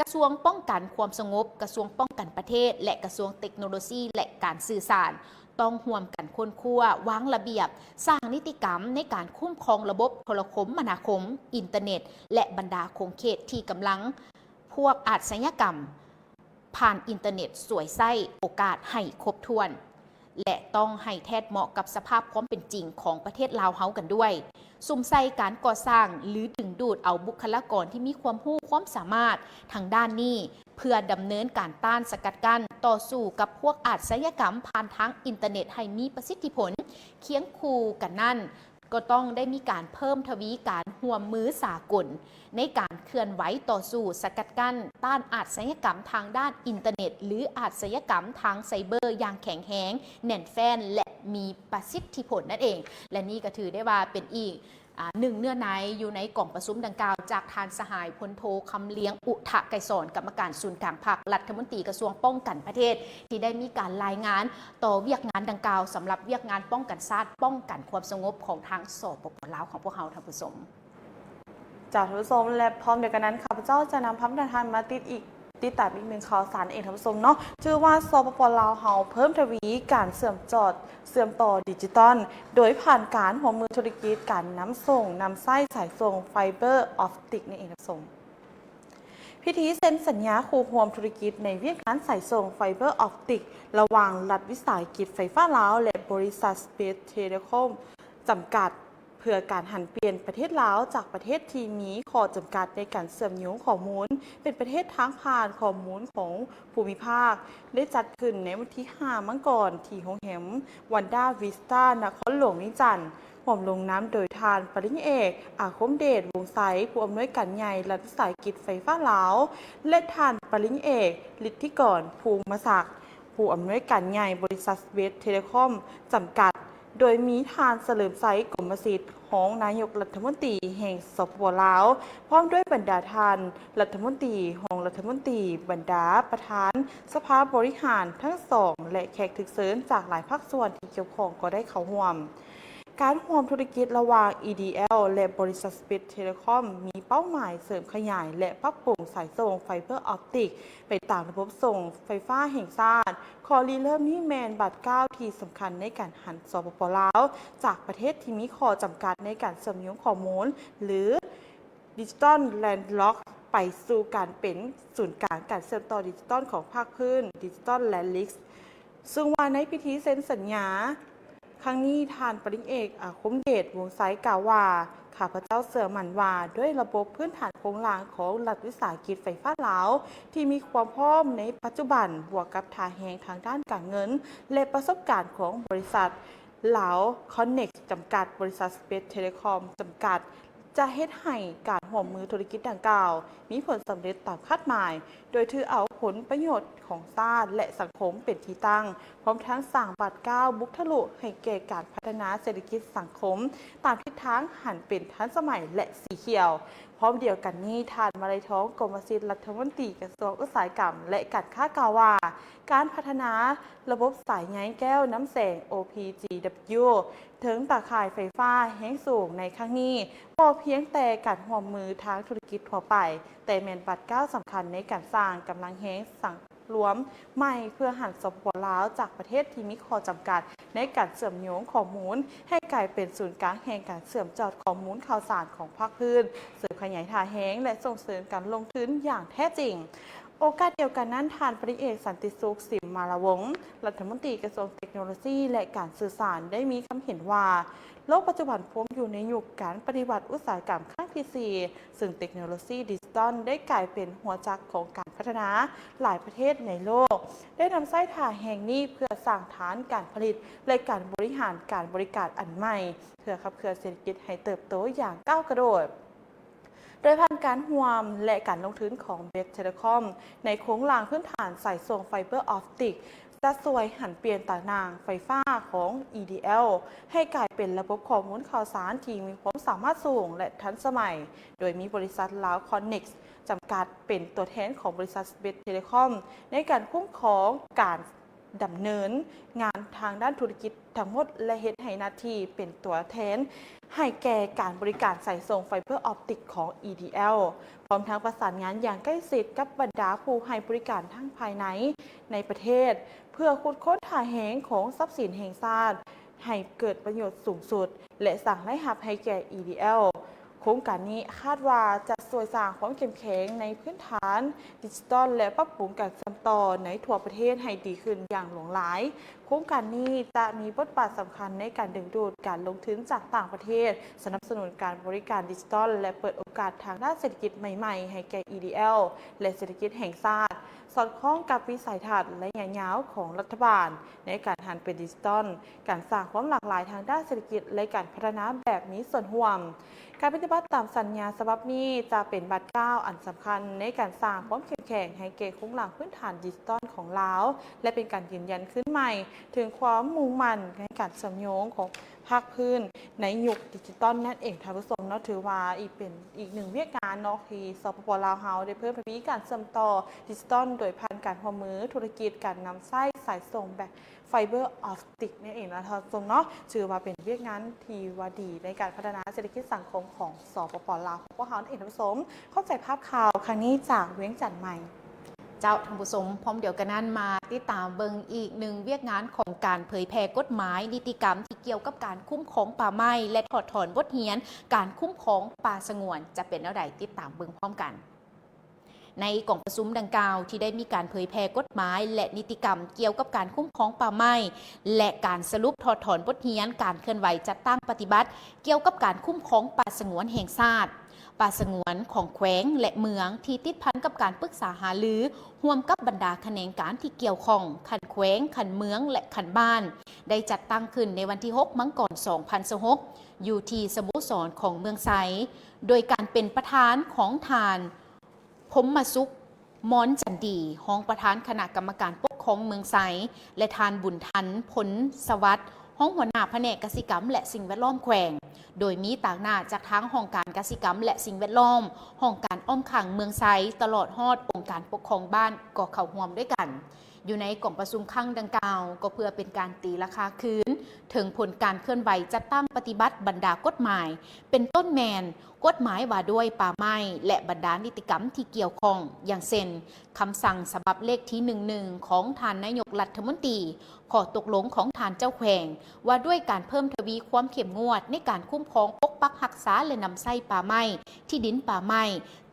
ກະຊວງປ້ອງກັນຄວາມສະຫງົບ, ກະຊວງປ້ອງກັນປະເທດ ແລະ ກະຊວງເຕັກໂນໂລຊີ ແລະ ການສື່ສານ ຕ້ອງຮ່ວມກັນຄົ້ນຄວ້າ, ວາງລະບຽບ, ສ້າງນິຕິກຳໃນການຄຸ້ມຄອງລະບົບໂທລະຄົມມະນາຄົມ, ອິນເຕີເນັດ ແລະ ບັນດາຂົງເຂດທີ່ກຳລັງພວກອາດຊະຍາກຳ ຜ່ານອິນເຕີເນັດສວຍໃຊ້ໂອກາດໃຫ້ຄົບຖ້ວນ ແລະ ຕ້ອງໃຫ້ແທດເໝາະກັບສະພາບຄວາມເປັນຈິງຂອງປະເທດລາວເຮົາກັນດ້ວຍ. ສຸມໃສ່ການກໍ່ສ້າງ ຫຼື ດຶງດູດເອົາບຸກຄະລາກອນທີ່ມີຄວາມຮູ້ຄວາມສາມາດທາງດ້ານນີ້ ເພື່ອດຳເນີນການຕ້ານສະກັດກັ້ນຕໍ່ສູ້ກັບພວກອາດຊະຍາກຳຜ່ານທາງອິນເຕີເນັດໃຫ້ມີປະສິດທິຜົນ. ຄຽງຄູ່ກັນນັ້ນ, ກໍຕ້ອງໄດ້ມີການເພີ່ມທະວີການຮ່ວມມືສາກົນ ໃນການເຄື່ອນໄຫວຕໍ່ສູ້ສະກັດກັ້ນຕ້ານອາດຊະຍາກຳທາງດ້ານອິນເຕີເນັດ ຫຼື ອາດຊະຍາກຳທາງໄຊເບີຢ່າງແຂງແຮງ, ແໜ້ນແຟ້ນ ແລະ ມີປະສິດທິຜົນນັ້ນເອງ. ແລະ ນີ້ກໍຖືໄດ້ວ່າເປັນອີກ ອາ ໜຶ່ງເນື້ອໃນຢູ່ໃນກອງປະຊຸມດັ່ງກ່າວ ຈາກທ່ານສະຫາຍພົນໂທ ຄຳລຽງ ອຸທະໄກສອນ ກຳມະການສູນກາງພັກ, ລັດຖະມົນຕີກະຊວງປ້ອງກັນປະເທດ ທີ່ໄດ້ມີການລາຍງານຕໍ່ວຽກງານດັ່ງກ່າວ ສຳລັບວຽກງານປ້ອງກັນຊາດ, ປ້ອງກັນຄວາມສະຫງົບຂອງທາງ ສປປ ລາວ ຂອງພວກເຮົາ, ທ່ານຜູ້ຊົມ. ເຈົ້າ ທ່ານຜູ້ຊົມ ແລະ ພ້ອມດຽວກັນນັ້ນ ຂ້າພະເຈົ້າຈະນຳພາທ່ານມາຕິດອີກ ຕິດຕາມອີກໜຶ່ງຂ່າວສານເອງ ທ່ານຜູ້ຊົມເນາະ, ຖືວ່າ ສປປ ລາວເຮົາເພີ່ມທະວີການເຊື່ອມຈອດ ເຊື່ອມຕໍ່ດິຈິຕອນ ໂດຍຜ່ານການຮ່ວມມືທຸລະກິດການນຳສົ່ງນຳໃຊ້ສາຍສົ່ງໄຟເບີອອບຕິກນັ້ນເອງ ທ່ານຜູ້ຊົມ. ພິທີເຊັນສັນຍາຄູ່ຮ່ວມທຸລະກິດໃນວຽກງານສາຍສົ່ງໄຟເບີອອບຕິກ ລະຫວ່າງລັດວິສາຫະກິດໄຟຟ້າລາວ ແລະ ບໍລິສັດ Space Telecom ຈຳກັດ ເພື່ອການຫັນປ່ຽນປະເທດລາວຈາກປະເທດທີ່ມີຂໍ້ຈຳກັດໃນການເຊື່ອມໂຍງຂໍ້ມູນ ເປັນປະເທດທາງຜ່ານຂໍ້ມູນຂອງພູມິພາກ ໄດ້ຈັດຂຶ້ນໃນວັນທີຫ້າ ມັງກອນ ທີ່ໂຮງແຮມວັນດາວິສຕາ ນະຄອນຫຼວງວຽງຈັນ, ຮ່ວມລົງນາມໂດຍທ່ານປະລິນຍາເອກ ອາຄົມເດດ ວົງໄຊ ຜູ້ອຳນວຍການໃຫຍ່ລັດວິສາຫະກິດໄຟຟ້າລາວ ແລະ ທ່ານປະລິນຍາເອກ ລິດທິກອນ ພູມມະສັກ ຜູ້ອຳນວຍການໃຫຍ່ບໍລິສັດ Space Telecom ຈຳກັດ, ໂດຍມີທ່ານ ສະເຫຼີມໄຊ ກົມມະສິດ ຮອງນາຍົກລັດຖະມົນຕີແຫ່ງ ສປປ ລາວ, ພ້ອມດ້ວຍບັນດາທ່ານລັດຖະມົນຕີ, ຮອງລັດຖະມົນຕີ, ບັນດາປະທານສະພາບໍລິຫານທັງສອງ ແລະ ແຂກຖືກເຊີນຈາກຫຼາຍພາກສ່ວນທີ່ກ່ຽວຂ້ອງກໍໄດ້ເຂົ້າຮ່ວມ. ການຮ່ວມທຸລະກິດລະຫວ່າງ EDL ແລະ ບໍລິສັດ Space Telecom ມີເປົ້າໝາຍເສີມຂະຫຍາຍ ແລະ ປັບປຸງສາຍສົ່ງໄຟເບີອອບຕິກ ໄປຕາມລະບົບສົ່ງໄຟຟ້າແຫ່ງຊາດ. ຂໍ້ລິເລີ່ມນີ້ແມ່ນບາດກ້າວທີ່ສຳຄັນໃນການຫັນ ສປປ ລາວ ຈາກປະເທດທີ່ມີຂໍ້ຈຳກັດໃນການເຊື່ອມໂຍງຂໍ້ມູນ ຫຼື Digital Landlock ໄປສູ່ການເປັນສູນກາງການເຊື່ອມຕໍ່ດິຈິຕອນຂອງພາກພື້ນ Digital Landlink. ເຊິ່ງວ່າໃນພິທີເຊັນສັນຍາຄັ້ງນີ້, ທ່ານປະລິນຍາເອກ ອາຄົມເດດ ວົງໄຊ ກ່າວວ່າ, ຄ ຂ້າພະເຈົ້າເຊື່ອໝັ້ນວ່າ ດ້ວຍລະບົບພື້ນຖານໂຄງລ່າງຂອງລັດວິສາຫະກິດໄຟຟ້າລາວ ທີ່ມີຄວາມພ້ອມໃນປັດຈຸບັນ, ບວກກັບທ່າແຮງທາງດ້ານການເງິນ ແລະ ປະສົບການຂອງບໍລິສັດ ລາວຄອນເນັກ ຈຳກັດ, ບໍລິສັດສະເປດເທເລຄອມ ຈຳກັດ ຈະເຮັດໃຫ້ການຮ່ວມມືທຸລະກິດດັ່ງກ່າວ ມີຜົນສຳເລັດຕາມຄາດໝາຍ, ໂດຍຖືເອົາຜົນປະໂຫຍດຂອງຊາດ ແລະ ສັງຄົມເປັນທີ່ຕັ້ງ, ພ້ອມທັງສ້າງບາດກ້າວບຸກທະລຸໃຫ້ແກ່ການພັດທະນາເສດຖະກິດສັງຄົມ ຕາມທິດທາງຫັນເປັນທັນສະໄໝ ແລະ ສີຂຽວ. ພ້ອມດຽວກັນນີ້, ທ່ານ ມາໄລທອງ ກົມມະສິດ ລັດຖະມົນຕີກະຊວງອຸດສາຫະກຳ ແລະ ການຄ້າ ກ່າວວ່າ ການພັດທະນາລະບົບສາຍໃຍແກ້ວນ້ຳແສງ ໂອ ພີ ຈີ ດັບເບິນຢູ ເທິງຕາຂ່າຍໄຟຟ້າແຮງສູງໃນຄັ້ງນີ້ ບໍ່ພຽງແຕ່ການຮ່ວມມືທາງທຸລະກິດທົ່ວໄປ, ແຕ່ແມ່ນບາດກ້າວສຳຄັນໃນການສ້າງກຳລັງແຮງສັງລວມໃໝ່ ເພື່ອຫັນ ສປປ ລາວ ຈາກປະເທດທີ່ມີຂໍ້ຈຳກັດໃນການເຊື່ອມໂຍງຂໍ້ມູນ ໃຫ້ກາຍເປັນສູນກາງແຫ່ງການເຊື່ອມຈອດຂໍ້ມູນຂ່າວສານຂອງພາກພື້ນ, ເສີມຂະຫຍາຍທ່າແຮງ ແລະ ສົ່ງເສີມການລົງທຶນຢ່າງແທ້ຈິງ. ໂອກາດດຽວກັນນັ້ນ, ທ່ານ ພັນເອກ ສັນຕິສຸກ ສິມມາລາວົງ ລັດຖະມົນຕີກະຊວງເຕັກໂນໂລຊີ ແລະ ການສື່ສານ ໄດ້ມີຄຳເຫັນວ່າ ໂລກປັດຈຸບັນພວມຢູ່ໃນຍຸກການປະຕິວັດອຸດສາຫະກຳຄັ້ງທີສີ່ ເຊິ່ງເຕັກໂນໂລຊີດິຈິຕອນໄດ້ກາຍເປັນຫົວຈັກຂອງການພັດທະນາ. ຫຼາຍປະເທດໃນໂລກໄດ້ນຳໃຊ້ທ່າແຮງນີ້ເພື່ອສ້າງຖານການຜະລິດ ແລະ ການບໍລິຫານການບໍລິການອັນໃໝ່ ເພື່ອຂັບເຄື່ອນເສດຖະກິດໃຫ້ເຕີບໂຕຢ່າງກ້າວກະໂດດ. ໂດຍຜ່ານການຮ່ວມ ແລະ ການລົງທຶນຂອງເບສເທເລຄອມ ໃນໂຄງລ່າງພື້ນຖານສາຍສົ່ງໄຟເບີອອບຕິກ ຈະຊ່ວຍຫັນປ່ຽນຕາໜ່າງໄຟຟ້າຂອງ ອີ ດີ ແອລ ໃຫ້ກາຍເປັນລະບົບຂໍ້ມູນຂ່າວສານທີ່ມີຄວາມສາມາດສູງ ແລະ ທັນສະໄໝ, ໂດຍມີບໍລິສັດ ລາວຄອນເນັກ ຈຳກັດ ເປັນຕົວແທນຂອງບໍລິສັດສະເປັດເທເລຄອມ ໃນການຄຸ້ມຄອງການ ດຳເນີນງານທາງດ້ານທຸລະກິດທັງໝົດ ແລະ ເຮັດໃຫ້ໜ້າທີ່ເປັນຕົວແທນໃຫ້ແກ່ການບໍລິການສາຍສົ່ງໄຟເບີອອບຕິກຂອງ ອີ ດີ ແອລ ພ້ອມທັງປະສານງານຢ່າງໃກ້ຊິດກັບບັນດາຜູ້ໃຫ້ບໍລິການທັງພາຍໃນ ໃນປະເທດ ເພື່ອຂຸດຄົ້ນທ່າແຮງຂອງຊັບສິນແຫ່ງຊາດ ໃຫ້ເກີດປະໂຫຍດສູງສຸດ ແລະ ສ້າງລາຍຮັບໃຫ້ແກ່ ອີ ດີ ແອລ. ໂຄງການນີ້ຄາດວ່າຈະຊ່ວຍສ້າງຄວາມເຂັ້ມແຂງໃນພື້ນຖານດິຈິຕອນ ແລະ ປັບປຸງການເຊື່ອມຕໍ່ໃນທົ່ວປະເທດໃຫ້ດີຂຶ້ນຢ່າງຫຼວງຫຼາຍ. ໂຄງການນີ້ຈະມີບົດບາດສຳຄັນໃນການດຶງດູດການລົງທຶນຈາກຕ່າງປະເທດ, ສະໜັບສະໜູນການບໍລິການດິຈິຕອນ ແລະ ເປີດໂອກາດທາງດ້ານເສດຖະກິດໃໝ່ໆໃຫ້ແກ່ ອີ ດີ ແອລ ແລະ ເສດຖະກິດແຫ່ງຊາດ, ສອດຄ່ອງກັບວິໄສທັດໄລຍະຍາວຂອງລັດຖະບານໃນການຫັນເປັນດິຈິຕອນ, ການສ້າງຄວາມຫຼາກຫຼາຍທາງດ້ານເສດຖະກິດ ແລະ ການພັດທະນາແບບມີສ່ວນຮ່ວມ. ການປະຕິບັດຕາມສັນຍາສະບັບນີ້ຈະເປັນບາດກ້າວອັນສຳຄັນໃນການສ້າງຄວາມເຂັ້ມແຂງໃຫ້ແກ່ໂຄງລ່າງພື້ນຖານດິຈິຕອນຂອງລາວ ແລະ ເປັນການຢືນຢັນຄືນໃໝ່ເຖິງຄວາມມຸ່ງໝັ້ນໃນການເຊື່ອມໂຍງຂອງພາກພື້ນໃນຍຸກດິຈິຕອນນັ້ນເອງ ທ່ານຜູ້ຊົມເນາະ. ຖືວ່າອີກເປັນອີກໜຶ່ງວຽກງານເນາະ ທີ່ ສປປ ລາວ ເຮົາໄດ້ເພີ່ມທະວີການເຊື່ອມຕໍ່ດິຈິຕອນ ໂດຍຜ່ານການຮ່ວມມືທຸລະກິດການນຳໃຊ້ສາຍສົ່ງແບບ ໄຟເບີອອບຕິກນັ້ນເອງນະທ່ານຜູ້ຊົມເນາະ. ຖືວ່າເປັນວຽກງານທີ່ວ່າດີໃນການພັດທະນາເສດຖະກິດສັງຄົມຂອງ ສປປ ລາວ ຂອງພວກເຮົານັ້ນເອງທ່ານຜູ້ຊົມ. ຂອບໃຈພາບຂ່າວຄັ້ງນີ້ຈາກວຽງຈັນໃໝ່. ເຈົ້າ ທ່ານຜູ້ຊົມ, ພ້ອມດຽວກັນນັ້ນ ມາຕິດຕາມເບິ່ງອີກໜຶ່ງວຽກງານຂອງການເຜີຍແຜ່ກົດໝາຍນິຕິກຳທີ່ກ່ຽວກັບການຄຸ້ມຄອງປ່າໄມ້ ແລະ ຖອດຖອນບົດຮຽນການຄຸ້ມຄອງປ່າສະຫງວນ ຈະເປັນແນວໃດ, ຕິດຕາມເບິ່ງພ້ອມກັນ. ໃນກອງປະຊຸມດັ່ງກ່າວ ທີ່ໄດ້ມີການເຜີຍແຜ່ກົດໝາຍ ແລະ ນິຕິກຳກ່ຽວກັບການຄຸ້ມຄອງປ່າໄມ້ ແລະ ການສະຫຼຸບຖອດຖອນບົດຮຽນການເຄື່ອນໄຫວຈັດຕັ້ງປະຕິບັດກ່ຽວກັບການຄຸ້ມຄອງປ່າສະຫງວນແຫ່ງຊາດ, ປ່າສະຫງວນຂອງແຂວງ ແລະ ເມືອງ ທີ່ຕິດພັນກັບການປຶກສາຫາລືຮ່ວມກັບບັນດາຂະແໜງການທີ່ກ່ຽວຂ້ອງ ຂັ້ນແຂວງ, ຂັ້ນເມືອງ ແລະ ຂັ້ນບ້ານ ໄດ້ຈັດຕັ້ງຂຶ້ນໃນວັນທີຫົກ ມັງກອນ ສອງພັນຊາວຫົກ ຢູ່ທີ່ສະໂມສອນຂອງເມືອງໄຊ ໂດຍການເປັນປະທານຂອງທ່ານ ພົມມະສຸກ ມອນຈັນດີ ຮອງປະທານຄະນະກຳມະການປົກຄອງເມືອງໄຊ ແລະ ທ່ານ ບຸນທັນ ພົນສະຫວັດ ຮອງຫົວໜ້າພະແນກກະສິກຳ ແລະ ສິ່ງແວດລ້ອມແຂວງ, ໂດຍມີຕາງໜ້າຈາກທາງຫ້ອງການກະສິກຳ ແລະ ສິ່ງແວດລ້ອມ, ຫ້ອງການອ້ອມຂ້າງເມືອງໄຊ ຕະຫຼອດຮອດອົງການປົກຄອງບ້ານກໍເຂົ້າຮ່ວມດ້ວຍກັນ. ຢູ່ໃນກອງປະຊຸມຄັ້ງດັ່ງກ່າວ ກໍເພື່ອເປັນການຕີລາຄາຄືນເຖິງຜົນການເຄື່ອນໄຫວຈັດຕັ້ງປະຕິບັດບັນດາກົດໝາຍ ເປັນຕົ້ນແມ່ນ ກົດໝາຍວ່າດ້ວຍປ່າໄມ້ ແລະ ບັນດານິຕິກຳທີ່ກ່ຽວຂ້ອງ, ຢ່າງເຊັ່ນ ຄຳສັ່ງສະບັບເລກທີໜຶ່ງໜຶ່ງ ຂອງທ່ານນາຍົກລັດຖະມົນຕີ, ຂໍ້ຕົກລົງຂອງທ່ານເຈົ້າແຂວງ ວ່າດ້ວຍການເພີ່ມທະວີຄວາມເຂັ້ມງວດໃນການຄຸ້ມຄອງ, ປົກປັກຮັກສາ ແລະ ນຳໃຊ້ປ່າໄມ້, ທີ່ດິນປ່າໄມ້,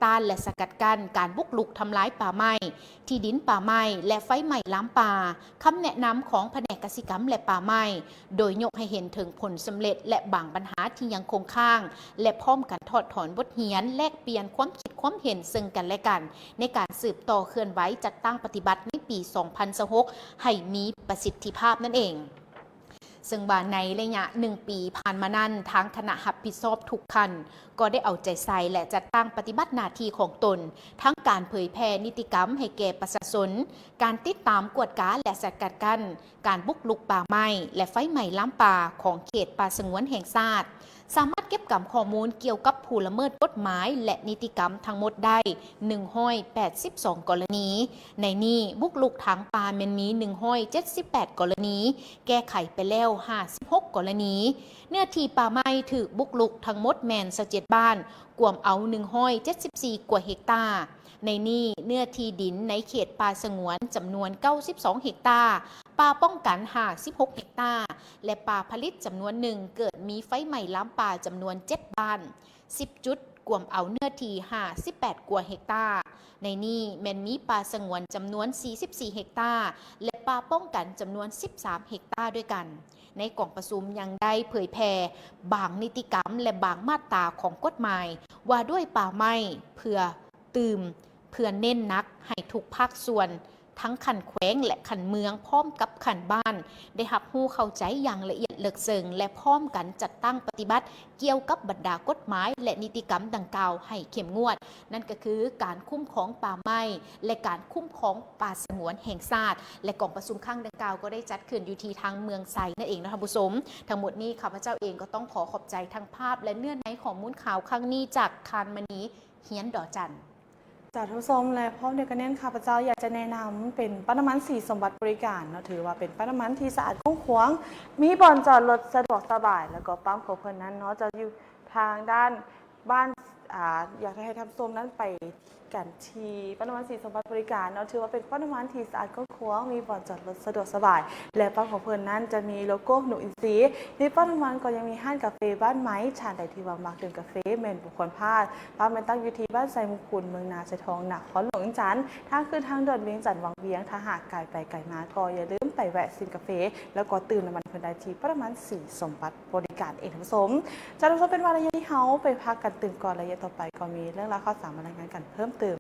ຕ້ານ ແລະ ສະກັດກັ້ນການບຸກລຸກທຳລາຍປ່າໄມ້, ທີ່ດິນປ່າໄມ້ ແລະ ໄຟໄໝ້ລາມປ່າ, ຄຳແນະນຳຂອງພະແນກກະສິກຳ ແລະ ປ່າໄມ້, ໂດຍຍົກໃຫ້ເຫັນເຖິງຜົນສຳເລັດ ແລະ ບາງບັນຫາທີ່ຍັງຄົງຄ້າງ ແລະ ພ້ອມກັນຖອດຖອນບົດຮຽນ, ແລກປ່ຽນຄວາມຄິດຄວາມເຫັນເຊິ່ງກັນແລະກັນ ໃນການສືບຕໍ່ເຄື່ອນໄຫວຈັດຕັ້ງປະຕິບັດໃນປີສອງພັນຊາວຫົກ ໃຫ້ມີປະສິດທິພາບນັ້ນເອງ. ເຊິ່ງວ່າໃນໄລຍະໜຶ່ງປີຜ່ານມານັ້ນ, ທາງຄະນະຮັບຜິດຊອບທຸກຂັ້ນກໍໄດ້ເອົາໃຈໃສ່ ແລະ ຈັດຕັ້ງປະຕິບັດໜ້າທີ່ຂອງຕົນ, ທັງການເຜີຍແຜ່ນິຕິກຳໃຫ້ແກ່ປະຊາຊົນ, ການຕິດຕາມກວດກາ ແລະ ສະກັດກັ້ນການບຸກລຸກປ່າໄມ້ ແລະ ໄຟໄໝ້ລາມປ່າຂອງເຂດປ່າສະຫງວນແຫ່ງຊາດ, ສາມາດເກັບກຳຂໍ້ມູນກ່ຽວກັບຜູ້ລະເມີດກົດໝາຍ ແລະ ນິຕິກຳທັງໝົດໄດ້ໜຶ່ງຮ້ອຍແປດສິບສອງກໍລະນີ. ໃນນີ້ບຸກລຸກຖາງປ່າແມ່ນມີໜຶ່ງຮ້ອຍເຈັດສິບແປດກໍລະນີ, ແກ້ໄຂໄປແລ້ວຫ້າສິບຫົກກໍລະນີ. ເນື້ອທີ່ປ່າໄມ້ຖືກບຸກລຸກທັງໝົດແມ່ນຊາວເຈັດບ້ານ, ກວມເອົາໜຶ່ງຮ້ອຍເຈັດສິບສີ່ກວ່າເຮັກຕາ. ໃນນີ້ເນື້ອທີ່ດິນໃນເຂດປ່າສະຫງວນຈຳນວນເກົ້າສິບສອງເຮັກຕາ, ປ່າປ້ອງກັນຫ້າສິບຫົກເຮັກຕາ ແລະ ປ່າຜະລິດຈຳນວນໜຶ່ງເກີດມີໄຟໄໝ້ລາມປ່າຈຳນວນເຈັດບ້ານ, ສິບຈຸດ, ກວມເອົາເນື້ອທີ່ຫ້າສິບແປດກວ່າເຮັກຕາ. ໃນນີ້ແມ່ນມີປ່າສະຫງວນຈຳນວນສີ່ສິບສີ່ເຮັກຕາ ແລະ ປ່າປ້ອງກັນຈຳນວນສິບສາມເຮັກຕາດ້ວຍກັນ. ໃນກອງປະຊຸມຍັງໄດ້ເຜີຍແຜ່ບາງນິຕິກຳ ແລະ ບາງມາດຕາຂອງກົດໝາຍວ່າດ້ວຍປ່າໄມ້ ເພື່ອຕື່ມ, ເພື່ອເນັ້ນໜັກໃຫ້ທຸກພາກສ່ວນ ທັງຂັ້ນແຂວງ ແລະ ຂັ້ນເມືອງ ພ້ອມກັບຂັ້ນບ້ານ ໄດ້ຮັບຮູ້ເຂົ້າໃຈຢ່າງລະອຽດເລິກເຊິ່ງ ແລະ ພ້ອມກັນຈັດຕັ້ງປະຕິບັດກ່ຽວກັບບັນດາກົດໝາຍ ແລະ ນິຕິກຳດັ່ງກ່າວໃຫ້ເຂັ້ມງວດ, ນັ້ນກໍຄືການຄຸ້ມຄອງປ່າໄມ້ ແລະ ການຄຸ້ມຄອງປ່າສະຫງວນແຫ່ງຊາດ ແລະ ກອງປະຊຸມຄັ້ງດັ່ງກ່າວກໍໄດ້ຈັດຂຶ້ນຢູ່ທີ່ທາງເມືອງໄຊນັ້ນເອງເນາະທ່ານຜູ້ຊົມ. ທັງໝົດນີ້ຂ້າພະເຈົ້າເອງກໍຕ້ອງຂໍຂອບໃຈທັງພາບ ແລະ ເນື້ອໃນຂໍ້ມູນຂ່າວຄັ້ງນີ້ຈາກຄານມະນີ ຮຽນດອກຈັນ. ເຈົ້າ ທ່ານຜູ້ຊົມ ແລະ ພ້ອມດຽວກັນນັ້ນ ຂ້າພະເຈົ້າຢາກຈະແນະນຳເປັນປ້ຳນ້ຳມັນສີສົມບັດບໍລິການເນາະ, ຖືວ່າເປັນປ້ຳນ້ຳມັນທີ່ສະອາດກວ້າງຂວາງ, ມີບ່ອນຈອດລົດສະດວກສະບາຍ ແລ້ວກໍປ້ຳຂອງເພິ່ນນັ້ນເນາະ ຈະຢູ່ທາງດ້ານບ້ານ, ອາ, ຢາກໃຫ້ທ່ານຜູ້ຊົມນັ້ນໄປກັນທີ່ປ້ຳນ້ຳມັນສີສົມບັດບໍລິການເນາະ, ຖືວ່າເປັນປ້ຳນ້ຳມັນທີ່ສະອາດກວ້າງຂວາງ, ມີບ່ອນຈອດລົດສະດວກສະບາຍ ແລະ ປ້ຳຂອງເພິ່ນນັ້ນຈະມີໂລໂກ້ນົກອິນຊີ. ໃນປ້ຳນ້ຳມັນກໍຍັງມີຮ້ານກາເຟບ້ານໄມ້, ທ່ານໃດທີ່ວ່າມັກດື່ມກາເຟແມ່ນບໍ່ຄວນພາດ. ປ້ຳແມ່ນຕັ້ງຢູ່ທີ່ບ້ານໄຊມຸງຄຸນ, ເມືອງນາຊາຍທອງ, ນະຄອນຫຼວງວຽງຈັນ, ທາງຂຶ້ນທາງດ່ວນວຽງຈັນວັງວຽງ. ຖ້າຫາກກາຍໄປກາຍມາກໍຢ່າລືມໄປແວະຊິນກາເຟ ແລ້ວກໍຕື່ມນ້ຳມັນເພິ່ນໄດ້ທີ່ປ້ຳນ້ຳມັນສີສົມບັດບໍລິການເອງ ທ່ານຜູ້ຊົມ. ຈາກນັ້ນກໍເປັນວ່າໄລຍະນີ້ເຮົາໄປພັກກັນຕື່ມກ່ອນ, ໄລຍະຕໍ່ໄປກໍມີເລື່ອງລາວຂ່າວສານມາລາຍງານກັນເພີ່ມຕື່ມ.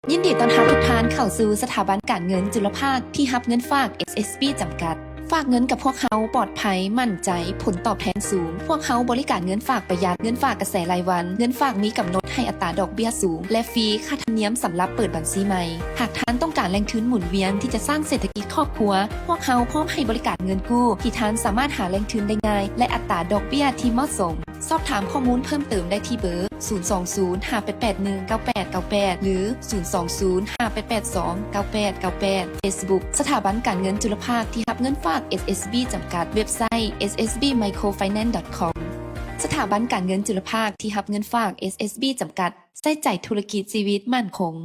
ຍິນດີຕ້ອນຮັບທຸກທ່ານເຂົ້າສູ່ສະຖາບັນການເງິນຈຸລະພາກທີ່ຮັບເງິນຝາກ ເອສເອສບີ ຈຳກັດ. ຝາກເງິນກັບພວກເຮົາປອດໄພ, ໝັ້ນໃຈ, ຜົນຕອບແທນສູງ. ພວກເຮົາບໍລິການເງິນຝາກປະຢັດ, ເງິນຝາກກະແສລາຍວັນ, ເງິນຝາກມີກຳນົດໃຫ້ອັດຕາດອກເບ້ຍສູງ ແລະ ຟຣີຄ່າທຳນຽມສຳລັບເປີດບັນຊີໃໝ່. ຫາກທ່ານຕ້ອງການແຫຼ່ງທຶນໝູນວຽນທີ່ຈະສ້າງເສດຖະກິດຄອບຄົວ, ພວກເຮົາພ້ອມໃຫ້ບໍລິການເງິນກູ້ທີ່ທ່ານສາມາດຫາແຫຼ່ງທຶນໄດ້ງ່າຍ ແລະ ອັດຕາດອກເບ້ຍທີ່ເໝາະສົມ. ສອບຖາມຂໍ້ມູນເພີ່ມເຕີມໄດ້ທີ່ເບີ ສູນສອງສູນ ຫ້າແປດແປດໜຶ່ງ ເກົ້າແປດເກົ້າແປດ ຫຼື ສູນສອງສູນ ຫ້າແປດແປດສອງ ເກົ້າແປດເກົ້າແປດ. Facebook ສະຖາບັນການເງິນຈຸລະພາກທີ່ຮັບເງິນຝາກ ເອສເອສບີ ຈຳກັດ. ເວັບໄຊ ເອສເອສບີໄມໂຄຣໄຟແນນສ໌ ດອດຄອມ. ສະຖາບັນການເງິນຈຸລະພາກທີ່ຮັບເງິນຝາກ ເອສເອສບີ ຈຳກັດ. ໃສ່ໃຈທຸລະກິດຊີວິດໝັ້ນຄົງ.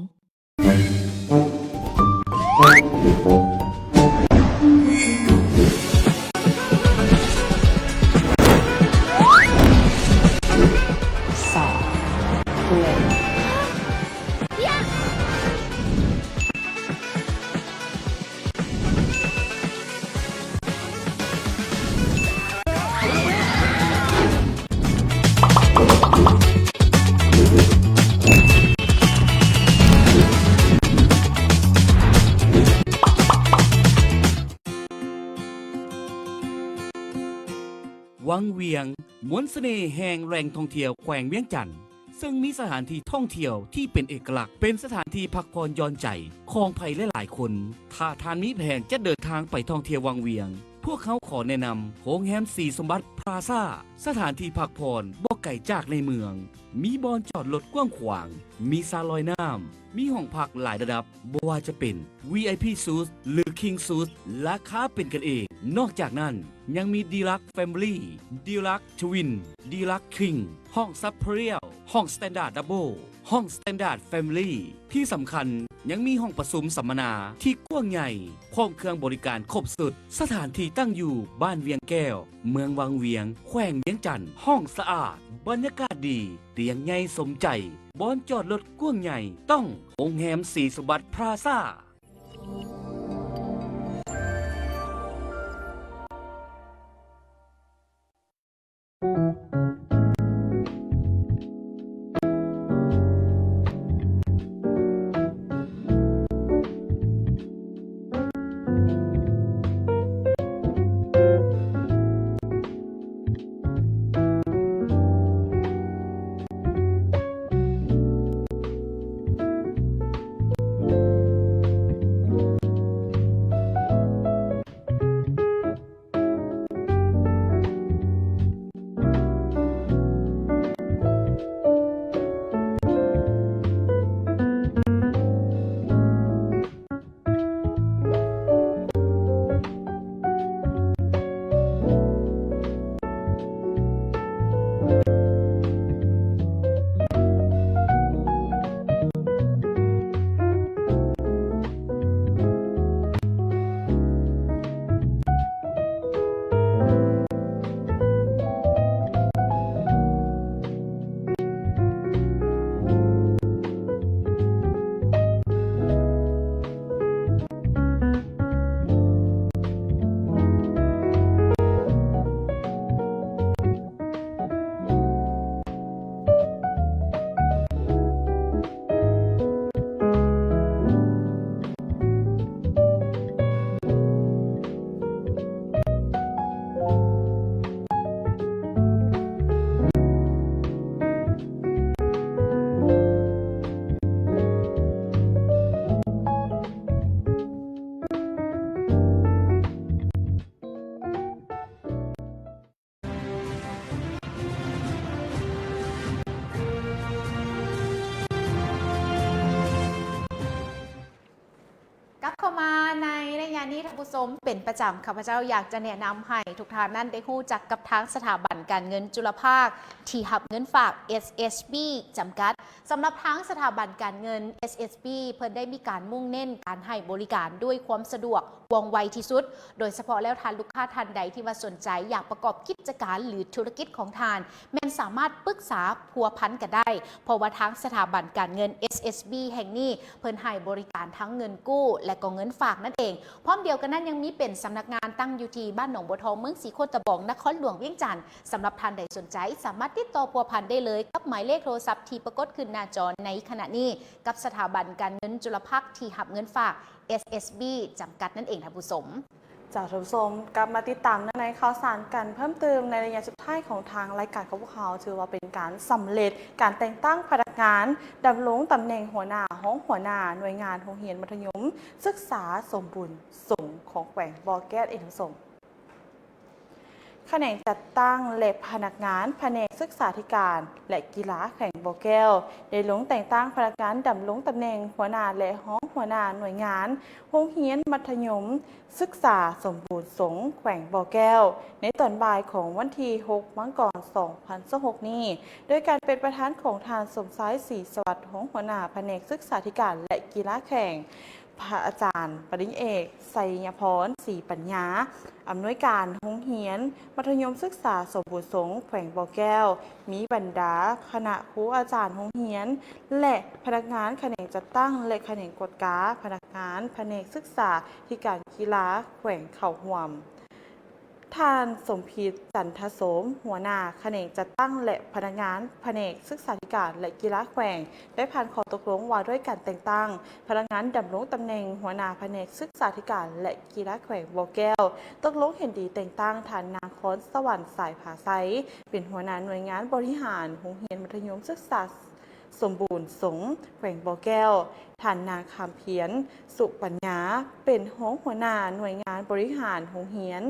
ວັງວຽງ ມວນສະເໜ່ແຫ່ງແຫຼ່ງທ່ອງທ່ຽວແຂວງວຽງຈັນ ເຊິ່ງມີສະຖານທີ່ທ່ອງທ່ຽວທີ່ເປັນເອກະລັກ, ເປັນສະຖານທີ່ພັກຜ່ອນຢ່ອນໃຈຂອງໃຜຫຼາຍໆຄົນ. ຖ້າທ່ານມີແຜນຈະເດີນທາງໄປທ່ອງທ່ຽວວັງວຽງ, ພວກເຮົາຂໍແນະນຳໂຮງແຮມສີສົມບັດພລາຊາ, ສະຖານທີ່ພັກຜ່ອນບໍ່ໄກຈາກໃນເມືອງ, ມີບ່ອນຈອດລົດກວ້າງຂວາງ, ມີສະລອຍນ້ຳ, ມີຫ້ອງພັກຫຼາຍລະດັບ, ບໍ່ວ່າຈະເປັນ ວີໄອພີ ຊູດ ຫຼື ຄິງ ຊູດ ລາຄາເປັນກັນເອງ. ນອກຈາກນັ້ນ ຍັງມີ ດີລັກ ແຟມິລີ, ດີລັກ ທະວິນ, ດີລັກ ຄິງ, ຫ້ອງ ຊາບເພຣຽວ, ຫ້ອງ ສະແຕນດາດ ດັບເບິ້ນ, ຫ້ອງ ສະແຕນດາດ ແຟມິລີ. ທີ່ສຳຄັນ ຍັງມີຫ້ອງປະຊຸມສຳມະນາທີ່ກວ້າງໃຫຍ່, ພ້ອມເຄື່ອງບໍລິການຄົບຊຸດ. ສະຖານທີ່ຕັ້ງຢູ່ບ້ານວຽງແກ້ວ, ເມືອງວັງວຽງ, ແຂວງວຽງຈັນ. ຫ້ອງສະອາດ, ບັນຍາກາດດີ, ຕຽງໃຫຍ່ສົມໃຈ, ບ່ອນຈອດລົດກວ້າງໃຫຍ່, ຕ້ອງໂຮງແຮມສີສົມບັດພລາຊາ. ກັບເຂົ້າມາໃນໄລຍະນີ້ ທ່ານຜູ້ຊົມ, ເປັນປະຈຳ ຂ້າພະເຈົ້າຢາກຈະແນະນຳໃຫ້ທຸກທ່ານນັ້ນໄດ້ຮູ້ຈັກກັບທາງສະຖາບັນການເງິນຈຸລະພາກທີ່ຮັບເງິນຝາກ ເອສເອສບີ ຈຳກັດ. ສຳລັບທາງສະຖາບັນການເງິນ ເອສເອສບີ ເພິ່ນໄດ້ມີການມຸ່ງເນັ້ນການໃຫ້ບໍລິການດ້ວຍຄວາມສະດວກ ວ່ອງໄວທີ່ສຸດ. ໂດຍສະເພາະແລ້ວ ທ່ານລູກຄ້າທ່ານໃດທີ່ວ່າສົນໃຈຢາກປະກອບກິດຈະການ ຫຼື ທຸລະກິດຂອງທ່ານ ແມ່ນສາມາດປຶກສາພົວພັນກັນໄດ້, ເພາະວ່າທາງສະຖາບັນການເງິນ ເອສເອສບີ ແຫ່ງນີ້ ເພິ່ນໃຫ້ບໍລິການທັງເງິນກູ້ ແລະ ກໍເງິນຝາກນັ້ນເອງ. ພ້ອມດຽວກັນນັ້ນ ຍັງມີເປັນສຳນັກງານຕັ້ງຢູ່ທີ່ບ້ານໜອງບົວທອງ ເມືອງສີໂຄດຕະບອງ ນະຄອນຫຼວງວຽງຈັນ. ສຳລັບທ່ານໃດສົນໃຈ ສາມາດຕິດຕໍ່ພົວພັນໄດ້ເລີຍກັບໝາຍເລກໂທລະສັບທີ່ປາກົດຂຶ້ນໜ້າຈໍໃນຂະນະນີ້ ກັບສະຖາບັນການເງິນຈຸລະພາກທີ່ຮັບເງິນຝາກ ເອສເອສບີ ຈຳກັດນັ້ນເອງ ທ່ານຜູ້ຊົມ. ເຈົ້າ ທ່ານຜູ້ຊົມ, ກັບມາຕິດຕາມໃນຂ່າວສານກັນເພີ່ມເຕີມໃນໄລຍະສຸດທ້າຍຂອງທາງລາຍການຂອງພວກເຮົາ, ຖືວ່າເປັນການສຳເລັດການແຕ່ງຕັ້ງພະນັກງານດຳລົງຕຳແໜ່ງຫົວໜ້າ, ຮອງຫົວໜ້າໜ່ວຍງານໂຮງຮຽນມັດທະຍົມສຶກສາສົມບູນສົງຂອງແຂວງບໍ່ແກ້ວເອງ ທ່ານຜູ້ຊົມ. ຂະແໜງຈັດຕັ້ງ ແລະ ພະນັກງານພະແນກສຶກສາທິການ ແລະ ກິລາແຂວງບໍ່ແກ້ວ ໄດ້ລົງແຕ່ງຕັ້ງພະນັກງານດຳລົງຕຳແໜ່ງຫົວໜ້າ ແລະ ຮອງຫົວໜ້າໜ່ວຍງານໂຮງຮຽນມັດທະຍົມສຶກສາສົມບູນສົງແຂວງບໍ່ແກ້ວ ໃນຕອນບ່າຍຂອງວັນທີຫົກ ມັງກອນ ສອງພັນຊາວຫົກນີ້ ໂດຍການເປັນປະທານຂອງທ່ານ ສົມຊາຍ ສີສະຫວັດ ຮອງຫົວໜ້າພະແນກສຶກສາທິການ ແລະ ກິລາແຂວງ, ພະອາຈານປະລິນຍາເອກ ໄຊຍະພອນ ສີປັນຍາ ອຳນວຍການໂຮງຮຽນມັດທະຍົມສຶກສາສົມບູນສົງແຂວງບໍ່ແກ້ວ, ມີບັນດາຄະນະຄູອາຈານໂຮງຮຽນ ແລະ ພະນັກງານຂະແໜງຈັດຕັ້ງ ແລະ ຂະແໜງກວດກາ, ພະນັກງານພະແນກສຶກສາທິການກິລາແຂວງເຂົ້າຮ່ວມ. ທ່ານ ສົມພິດ ຈັນທະສົມ ຫົວໜ້າຂະແໜງຈັດຕັ້ງ ແລະ ພະນັກງານພະແນກສຶກສາທິການ ແລະ ກິລາແຂວງ ໄດ້ຜ່ານຂໍ້ຕົກລົງວ່າດ້ວຍການແຕ່ງຕັ້ງພະນັກງານດຳລົງຕຳແໜ່ງຫົວໜ້າພະແນກສຶກສາທິການ ແລະ ກິລາແຂວງບໍ່ແກ້ວ, ຕົກລົງເຫັນດີແຕ່ງຕັ້ງທ່ານ ນາງຄອນສະຫວັນ ສາຍຜາໄຊ ເປັນຫົວໜ້າໜ່ວຍງານບໍລິຫານໂຮງຮຽນມັດທະຍົມສຶກສາ ສົມບູນສົງແຂວງບໍ່ແກ້ວ, ທ່ານນາງຄຳພຽນ ສຸປັນຍາ ເປັນຮອງຫົວໜ້າໜ່ວຍງານບໍລິຫານໂຮງຮຽນ,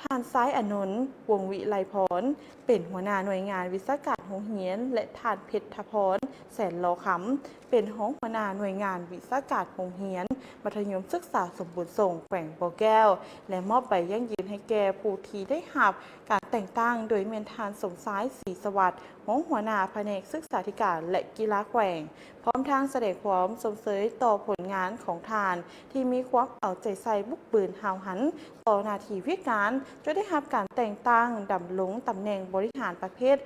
ທ່ານຊາຍອານົນ ວົງວິໄລພອນ ເປັນຫົວໜ້າໜ່ວຍງານວິຊາການໂຮງຮຽນ ແລະ ທ່ານເພັດທະພອນ ແສນລໍຄຳ ເປັນຮອງຫົວໜ້າໜ່ວຍງານວິຊາການໂຮງຮຽນ. ມັດທະຍົມສຶກສາສົມບູນສົງ ແຂວງບໍ່ແກ້ວ ແລະ ມອບໃບຢັ້ງຢືນໃຫ້ແກ່ຜູ້ທີ່ໄດ້ຮັບການແຕ່ງຕັ້ງ ໂດຍແມ່ນທ່ານ ສົມຊາຍ ສີສະຫວັດ ຮອງຫົວໜ້າພະແນກສຶກສາທິການ ແລະ ກິລາແຂວງ, ພ້ອມທັງສະແດງຄວາມຊົມເຊີຍຕໍ່ຜົນງານຂອງທ່ານ ທີ່ມີຄວາມເອົາໃຈໃສ່, ບຸກບືນ, ຫ້າວຫັນຕໍ່ໜ້າທີ່ວຽກງານ ຈົນໄດ້ຮັບການແຕ່ງຕັ້ງດຳລົງຕຳແໜ່ງບໍລິຫານປະເພດ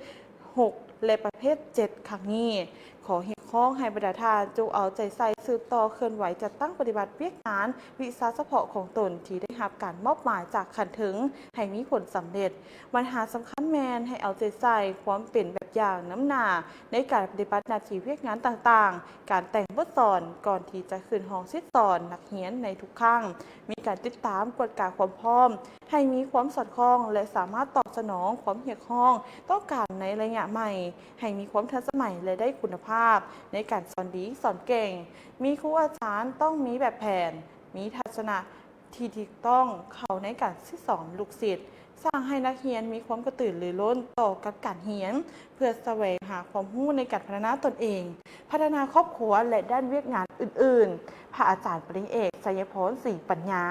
ຫົກ ແລະ ປະເພດເຈັດ ຄັ້ງນີ້. ຂໍຮຽກຮ້ອງໃຫ້ບັນດາທ່ານຈົ່ງເອົາໃຈໃສ່ສືບຕໍ່ເຄື່ອນໄຫວຈັດຕັ້ງປະຕິບັດວຽກງານວິຊາສະເພາະຂອງຕົນທີ່ໄດ້ຮັບການມອບໝາຍຈາກຂັ້ນເທິງໃຫ້ມີຜົນສຳເລັດ. ບັນຫາສຳຄັນແມ່ນໃຫ້ເອົາໃຈໃສ່ຄວາມເປັນແບບຢ່າງນຳໜ້າໃນການປະຕິບັດໜ້າທີ່ວຽກງານຕ່າງໆ, ການແຕ່ງບົດສອນກ່ອນທີ່ຈະຂຶ້ນຫ້ອງສິດສອນນັກຮຽນໃນທຸກຄັ້ງ, ມີການຕິດຕາມກວດກາຄວາມພ້ອມໃຫ້ມີຄວາມສອດຄ່ອງ ແລະ ສາມາດຕອບສະໜອງຄວາມຮຽກຮ້ອງຕ້ອງການໃນໄລຍະໃໝ່ ໃຫ້ມີຄວາມທັນສະໄໝ ແລະ ໄດ້ຄຸນນະພາບໃນການສອນດີສອນເກັ່ງ. ມີຄູອາຈານຕ້ອງມີແບບແຜນ, ມີທັດສະນະທີ່ຖືກຕ້ອງເຂົ້າໃນການສິດສອນລູກສິດ, ສ້າງໃຫ້ນັກຮຽນມີຄວາມກະຕືລືລົ້ນຕໍ່ກັບການຮຽນ ເພື່ອສະແຫວງຫາຄວາມຮູ້ໃນການພັດທະນາຕົນເອງ, ພັດທະນາຄອບຄົວ ແລະ ດ້ານວຽກງານອື່ນໆ. ພະອາຈານປະລິນຍາເອກ ໄຊຍະພອນ ສີປັນຍາ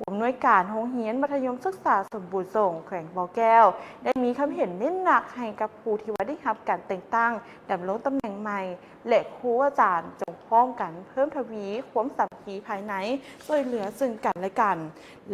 ຜູ້ອຳນວຍການໂຮງຮຽນມັດທະຍົມສຶກສາສົມບູນສົງ ແຂວງບໍ່ແກ້ວ ໄດ້ມີຄຳເຫັນເນັ້ນໜັກໃຫ້ກັບຜູ້ທີ່ວ່າໄດ້ຮັບການແຕ່ງຕັ້ງດຳລົງຕຳແໜ່ງໃໝ່ ແລະ ຄູອາຈານຈົ່ງພ້ອມກັນເພີ່ມທະວີຄວາມສາມັກຄີພາຍໃນ, ຊ່ວຍເຫຼືອເຊິ່ງກັນແລະກັນ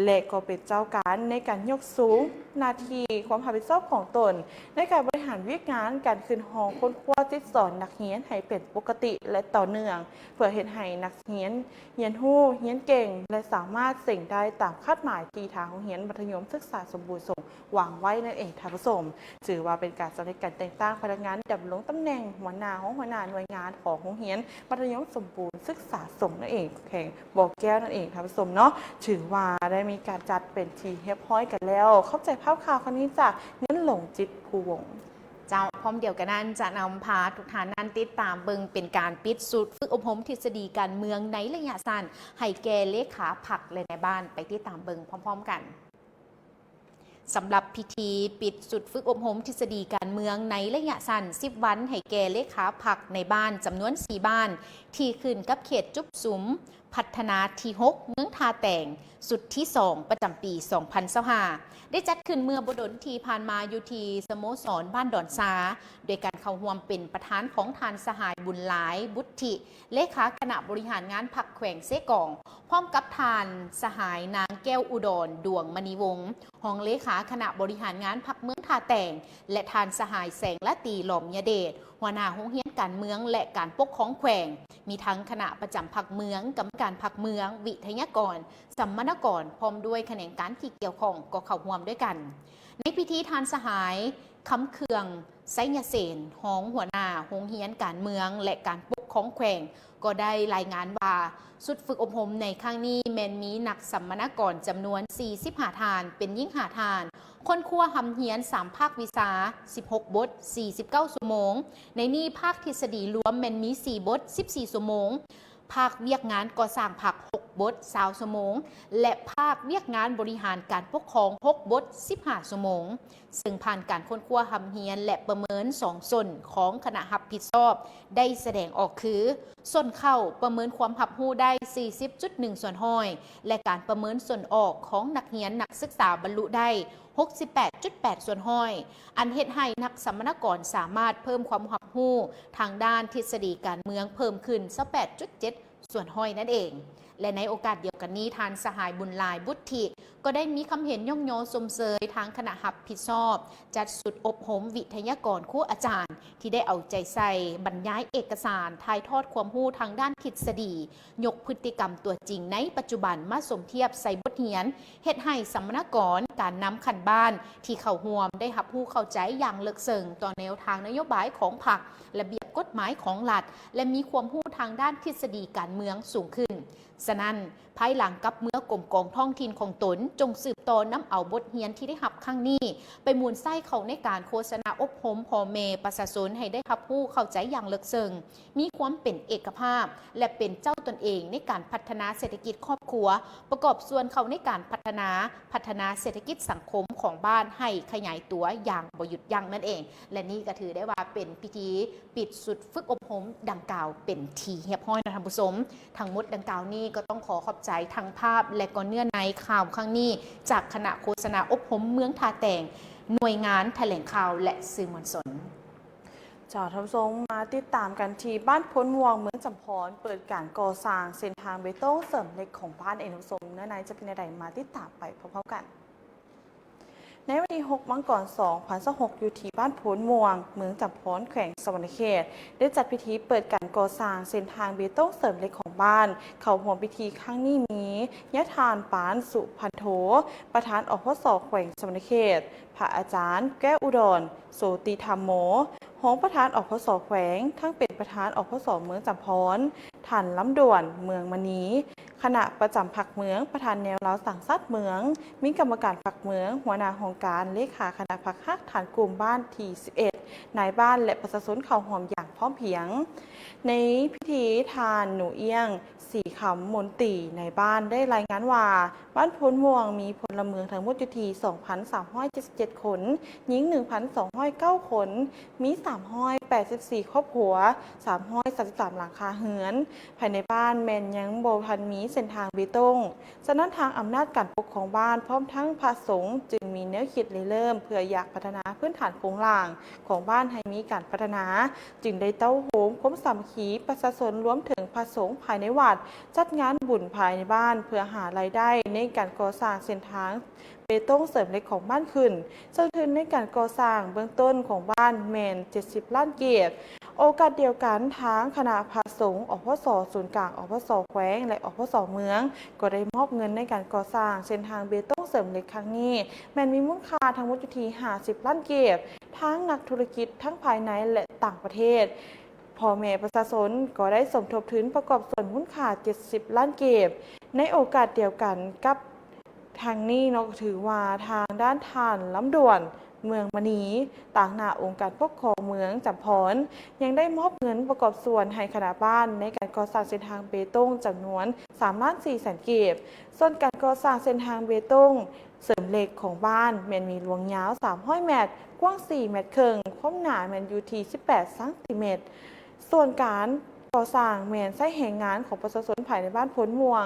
ແລະ ກໍເປັນເຈົ້າການໃນການຍົກສູງໜ້າທີ່ຄວາມຮັບຜິດຊອບຂອງຕົນ ໃນການບໍລິຫານວຽກງານການຂຶ້ນຫ້ອງຄົ້ນຄວ້າສິດສອນນັກຮຽນໃຫ້ເປັນປົກກະຕິ ແລະ ຕໍ່ເນື່ອງ ເພື່ອເຮັດໃຫ້ນັກຮຽນຮຽນຮູ້, ຮຽນເກັ່ງ ແລະ ສາມາດເສັງໄດ້ຕາມຄາດໝາຍທີ່ທາງໂຮງຮຽນມັດທະຍົມສຶກສາສົມບູນສົງ ວາງໄວ້ນັ້ນເອງທ່ານຜູ້ຊົມ. ຖືວ່າເປັນການສຳເລັດການແຕ່ງຕັ້ງພະນັກງານດຳລົງຕຳແໜ່ງຫົວໜ້າ, ຮອງຫົວໜ້າໜ່ວຍງານຂອງໂຮງຮຽນມັດທະຍົມສົມບູນສຶກສາສົງນັ້ນເອງ ແຂວງບໍ່ແກ້ວນັ້ນເອງທ່ານຜູ້ຊົມເນາະ. ຖືວ່າໄດ້ມີການຈັດເປັນທີ່ຮຽບຮ້ອຍກັນແລ້ວ. ຂອບໃຈພາບຂ່າວຄັ້ງນີ້ຈາກເງິນຫຼວງຈິດພູວົງ. ເຈົ້າ, ພ້ອມດຽວກັນນັ້ນຈະນຳພາທຸກທ່ານນັ້ນຕິດຕາມເບິ່ງເປັນການປິດຊຸດຝຶກອົບຮົມທິດສະດີການເມືອງໃນໄລຍະສັ້ນ ໃຫ້ແກ່ເລຂາພັກ ແລະ ນາຍບ້ານ. ໄປຕິດຕາມເບິ່ງພ້ອມໆກັນ. ສຳລັບພິທີປິດຊຸດຝຶກອົບຮົມທິດສະດີການເມືອງໃນໄລຍະສັ້ນສິບວັນ ໃຫ້ແກ່ເລຂາພັກໃນບ້ານຈຳນວນສີ່ບ້ານ ທີ່ຂຶ້ນກັບເຂດຈຸບສຸມພັດທະນາທີຫົກ ເມືອງທ່າແຕງ ຊຸດທີສອງ ປະຈຳປີສອງພັນຊາວຫ້າ ໄດ້ຈັດຂຶ້ນເມື່ອບໍ່ດົນທີ່ຜ່ານມາຢູ່ທີ່ສະໂມສອນບ້ານດອນຊາ ໂດຍການເຂົ້າຮ່ວມເປັນປະທານຂອງທ່ານສະຫາຍ ບຸນຫຼາຍ ບຸດທິ ເລຂາຄະນະບໍລິຫານງານພັກແຂວງເຊກອງ, ພ້ອມກັບທ່ານສະຫາຍນາງແກ້ວອຸດອນ ດວງມະນີວົງ ຮອງເລຂາຄະນະບໍລິຫານງານພັກເມືອງທ່າແຕງ ແລະ ທ່ານສະຫາຍ ແສງລາຕີ ຫຼອມຍະເດດ ຫົວໜ້າໂຮງຮຽນການເມືອງ ແລະ ການປົກຄອງແຂວງ, ມີທັງຄະນະປະຈຳພັກເມືອງ, ກຳມະການພັກເມືອງ, ວິທະຍາກອນ, ສຳມະນາກອນ ພ້ອມດ້ວຍຂະແໜງການທີ່ກ່ຽວຂ້ອງກໍເຂົ້າຮ່ວມດ້ວຍກັນ. ໃນພິທີ ທ່ານສະຫາຍ ຄຳເຄືອງ ໄຊຍະເສນ ຮອງຫົວໜ້າໂຮງຮຽນການເມືອງ ແລະ ການປົກຄອງແຂວງ ກໍໄດ້ລາຍງານວ່າ ຊຸດຝຶກອົບຮົມໃນຄັ້ງນີ້ແມ່ນມີນັກສຳມະນາກອນຈຳນວນສີ່ສິບຫ້າທ່ານ, ເປັນຍິງຫ້າທ່ານ, ຄົ້ນຄວ້າຮ່ຳຮຽນສາມພາກວິຊາ ສິບຫົກບົດ ສີ່ສິບເກົ້າຊົ່ວໂມງ, ໃນນີ້ພາກທິດສະດີລວມແມ່ນມີສີ່ບົດ ສິບສີ່ຊົ່ວໂມງ, ພາກວຽກງານກໍ່ສ້າງພັກຫົກບົດ ຊາວຊົ່ວໂມງ ແລະ ພາກວຽກງານບໍລິຫານການປົກຄອງຫົກບົດ ສິບຫ້າຊົ່ວໂມງ. ເຊິ່ງຜ່ານການຄົ້ນຄວ້າຮ່ຳຮຽນ ແລະ ປະເມີນສອງສ່ວນຂອງຄະນະຮັບຜິດຊອບໄດ້ສະແດງອອກຄື ສ່ວນເຂົ້າປະເມີນຄວາມຮັບຮູ້ໄດ້ສີ່ສິບຈຸດໜຶ່ງສ່ວນຮ້ອຍ ແລະ ການປະເມີນສ່ວນອອກຂອງນັກຮຽນນັກສຶກສາບັນລຸໄດ້ຫົກສິບແປດຈຸດແປດສ່ວນຮ້ອຍ ອັນເຮັດໃຫ້ນັກສຳມະນາກອນສາມາດເພີ່ມຄວາມຮັບຮູ້ທາງດ້ານທິດສະດີການເມືອງເພີ່ມຂຶ້ນຊາວແປດຈຸດເຈັດ ສ່ວນຮ້ອຍນັ້ນເອງ. ແລະ ໃນໂອກາດດຽວກັນນີ້ ທ່ານສະຫາຍ ບຸນຫຼາຍ ບຸດທິ ກໍໄດ້ມີຄຳເຫັນຍ້ອງຍໍຊົມເຊີຍທາງຄະນະຮັບຜິດຊອບ ຈັດຊຸດອົບຮົມວິທະຍາກອນຄູອາຈານ ທີ່ໄດ້ເອົາໃຈໃສ່ບັນຍາຍເອກະສານ ຖ່າຍທອດຄວາມຮູ້ທາງດ້ານທິດສະດີ, ຍົກພຶດຕິກຳຕົວຈິງໃນປັດຈຸບັນມາສົມທຽບໃສ່ບົດຮຽນ, ເຮັດໃຫ້ສຳມະນາກອນການນຳຂັ້ນບ້ານທີ່ເຂົ້າຮ່ວມໄດ້ຮັບຮູ້ເຂົ້າໃຈຢ່າງເລິກເຊິ່ງຕໍ່ແນວທາງນະໂຍບາຍຂອງພັກ, ລະບຽບກົດໝາຍຂອງລັດ ແລະ ມີຄວາມຮູ້ທາງດ້ານທິດສະດີການເມືອງສູງຂຶ້ນ. ສະນັ້ນ, ພາຍຫຼັງກັບເມືອກອມກອງທ້ອງຖິ່ນຂອງຕົນ, ຈົ່ງສືບຕໍ່ນຳເອົາບົດຮຽນທີ່ໄດ້ຮັບຄັ້ງນີ້ ໄປໝູນໃຊ້ເຂົ້າໃນການໂຄສະນາອົບຮົມພໍ່ແມ່ປະຊາຊົນໃຫ້ໄດ້ຮັບຮູ້ເຂົ້າໃຈຢ່າງເລິກເຊິ່ງ, ມີຄວາມເປັນເອກະພາບ ແລະ ເປັນເຈົ້າຕົນເອງໃນການພັດທະນາເສດຖະກິດຄອບ ຄົວ ປະກອບສ່ວນເຂົ້າໃນການພັດທະນາ, ພັດທະນາເສດຖະກິດສັງຄົມຂອງບ້ານໃຫ້ຂະຫຍາຍຕົວຢ່າງບໍ່ຢຸດຢັ້ງນັ້ນເອງ. ແລະ ນີ້ກໍຖືໄດ້ວ່າເປັນພິທີປິດຊຸດຝຶກອົບຮົມດັ່ງກ່າວເປັນທີ່ຮຽບຮ້ອຍນະທ່ານຜູ້ຊົມ. ທັງໝົດດັ່ງກ່າວນີ້ກໍຕ້ອງຂໍຂອບໃຈທັງພາບ ແລະ ກໍເນື້ອໃນຂ່າວຄັ້ງນີ້ ຈາກຄະນະໂຄສະນາອົບຮົມເມືອງທ່າແຕງ, ໜ່ວຍງານຖະແຫຼງຂ່າວ ແລະ ສື່ມວນຊົນ. ເຈົ້າ ທ່ານຜູ້ຊົມ ມາຕິດຕາມກັນທີ່ບ້ານໂພນມ່ວງ ເມືອງຈຳພອນ ເປີດການກໍ່ສ້າງເສັ້ນທາງເບຕົງເສີມເຫຼັກຂອງບ້ານເອງ ທ່ານຜູ້ຊົມ. ເນື້ອໃນຈະເປັນແນວໃດ ມາຕິດຕາມໄປພ້ອມໆກັນ. ໃນວັນທີຫົກ ມັງກອນ ສອງພັນຊາວຫົກ ຢູ່ທີ່ບ້ານໂພນມ່ວງ ເມືອງຈຳພອນ ແຂວງສະຫວັນນະເຂດ ໄດ້ຈັດພິທີເປີດການກໍ່ສ້າງເສັ້ນທາງເບຕົງເສີມເຫຼັກຂອງບ້ານ. ເຂົ້າຮ່ວມພິທີຄັ້ງນີ້ມີ ຍາທ່ານ ປານ ສຸພັນໂທ ປະທານ ອພສ ແຂວງສະຫວັນນະເຂດ, ພະອາຈານ ແກ້ວອຸດອນ ໂຊຕິທຳໂມ ຮອງປະທານ ອພສ ແຂວງ, ທັງເປັນປະທານ ອພສ ເມືອງຈຳພອນ, ທ່ານ ລຳດວນ ເມືອງມະນີ ຄະນະປະຈຳພັກເມືອງ, ປະທານແນວລາວສ້າງຊາດເມືອງ, ມີກຳມະການພັກເມືອງ, ຫົວໜ້າຫ້ອງການ, ເລຂາຄະນະພັກຮາກຖານກຸ່ມບ້ານທີສິບເອັດ, ນາຍບ້ານ ແລະ ປະຊາຊົນເຂົ້າຮ່ວມຢ່າງພ້ອມພຽງ. ໃນພິທີ ທ່ານ ໜູອຽງ ສີຄຳ ມົນຕີນາຍບ້ານ ໄດ້ລາຍງານວ່າ ບ້ານໂພນມ່ວງມີພົນລະເມືອງທັງໝົດຢູ່ທີ່ ສອງພັນສາມຮ້ອຍເຈັດສິບເຈັດຄົນ, ຍິງ ໜຶ່ງພັນສອງຮ້ອຍເກົ້າຄົນ, ມີ ສາມຮ້ອຍແປດສິບສີ່ຄອບຄົວ, ສາມຮ້ອຍສາມສິບສາມຫຼັງຄາເຮືອນ. ພາຍໃນບ້ານແມ່ນຍັງບໍ່ທັນມີເສັ້ນທາງເບຕົງ, ສະນັ້ນທາງອຳນາດການປົກຄອງບ້ານ ພ້ອມທັງພະສົງ ຈຶ່ງມີແນວຄິດລິເລີ່ມເພື່ອຢາກພັດທະນາພື້ນຖານໂຄງລ່າງຂອງບ້ານໃຫ້ມີການພັດທະນາ, ຈຶ່ງໄດ້ເຕົ້າໂຮມຄວາມສາມັກຄີປະຊາຊົນ ລວມເຖິງພະສົງພາຍໃນວັດ, ຈັດງານບຸນພາຍໃນບ້ານ ເພື່ອຫາລາຍໄດ້ໃນການກໍ່ສ້າງເສັ້ນທາງ ເບຕົງເສີມເຫຼັກຂອງບ້ານຂຶ້ນ, ເຊິ່ງທຶນໃນການກໍ່ສ້າງເບື້ອງຕົ້ນຂອງບ້ານແມ່ນເຈັດສິບລ້ານກີບ. ໂອກາດດຽວກັນ, ທາງຄະນະພະສົງ ອພສ ສູນກາງ ອພສ ແຂວງ ແລະ ອພສ ເມືອງ ກໍໄດ້ມອບເງິນໃນການກໍ່ສ້າງເສັ້ນທາງເບຕົງເສີມເຫຼັກຄັ້ງນີ້ ແມ່ນມີມູນຄ່າທັງໝົດຢູ່ທີ່ຫ້າສິບລ້ານກີບ. ທາງນັກທຸລະກິດທັງພາຍໃນ ແລະ ຕ່າງປະເທດ, ພໍ່ແມ່ປະຊາຊົນກໍໄດ້ສົມທົບທຶນປະກອບສ່ວນມູນຄ່າເຈັດສິບລ້ານກີບ. ໃນໂອກາດດຽວກັນກັບ ທາງນີ້ເນາະ ກໍຖືວ່າທາງດ້ານທ່ານ ລຳດວນ ເມືອງມະນີ ຕາງໜ້າອົງການປົກຄອງເມືອງຈຳພອນ ຍັງໄດ້ມອບເງິນປະກອບສ່ວນໃຫ້ຄະນະບ້ານໃນການກໍ່ສ້າງເສັ້ນທາງເບຕົງຈຳນວນສາມລ້ານສີ່ແສນກີບ. ສ່ວນການກໍ່ສ້າງເສັ້ນທາງເບຕົງເສີມເຫຼັກຂອງບ້ານແມ່ນມີລວງຍາວສາມຮ້ອຍແມັດ, ກວ້າງສີ່ແມັດເຄິ່ງ, ຄວາມໜາແມ່ນຢູ່ທີ່ສິບແປດຊັງຕີແມັດ. ສ່ວນການກໍ່ສ້າງແມ່ນໃຊ້ແຮງງານຂອງປະຊາຊົນພາຍໃນບ້ານໂພນມ່ວງ.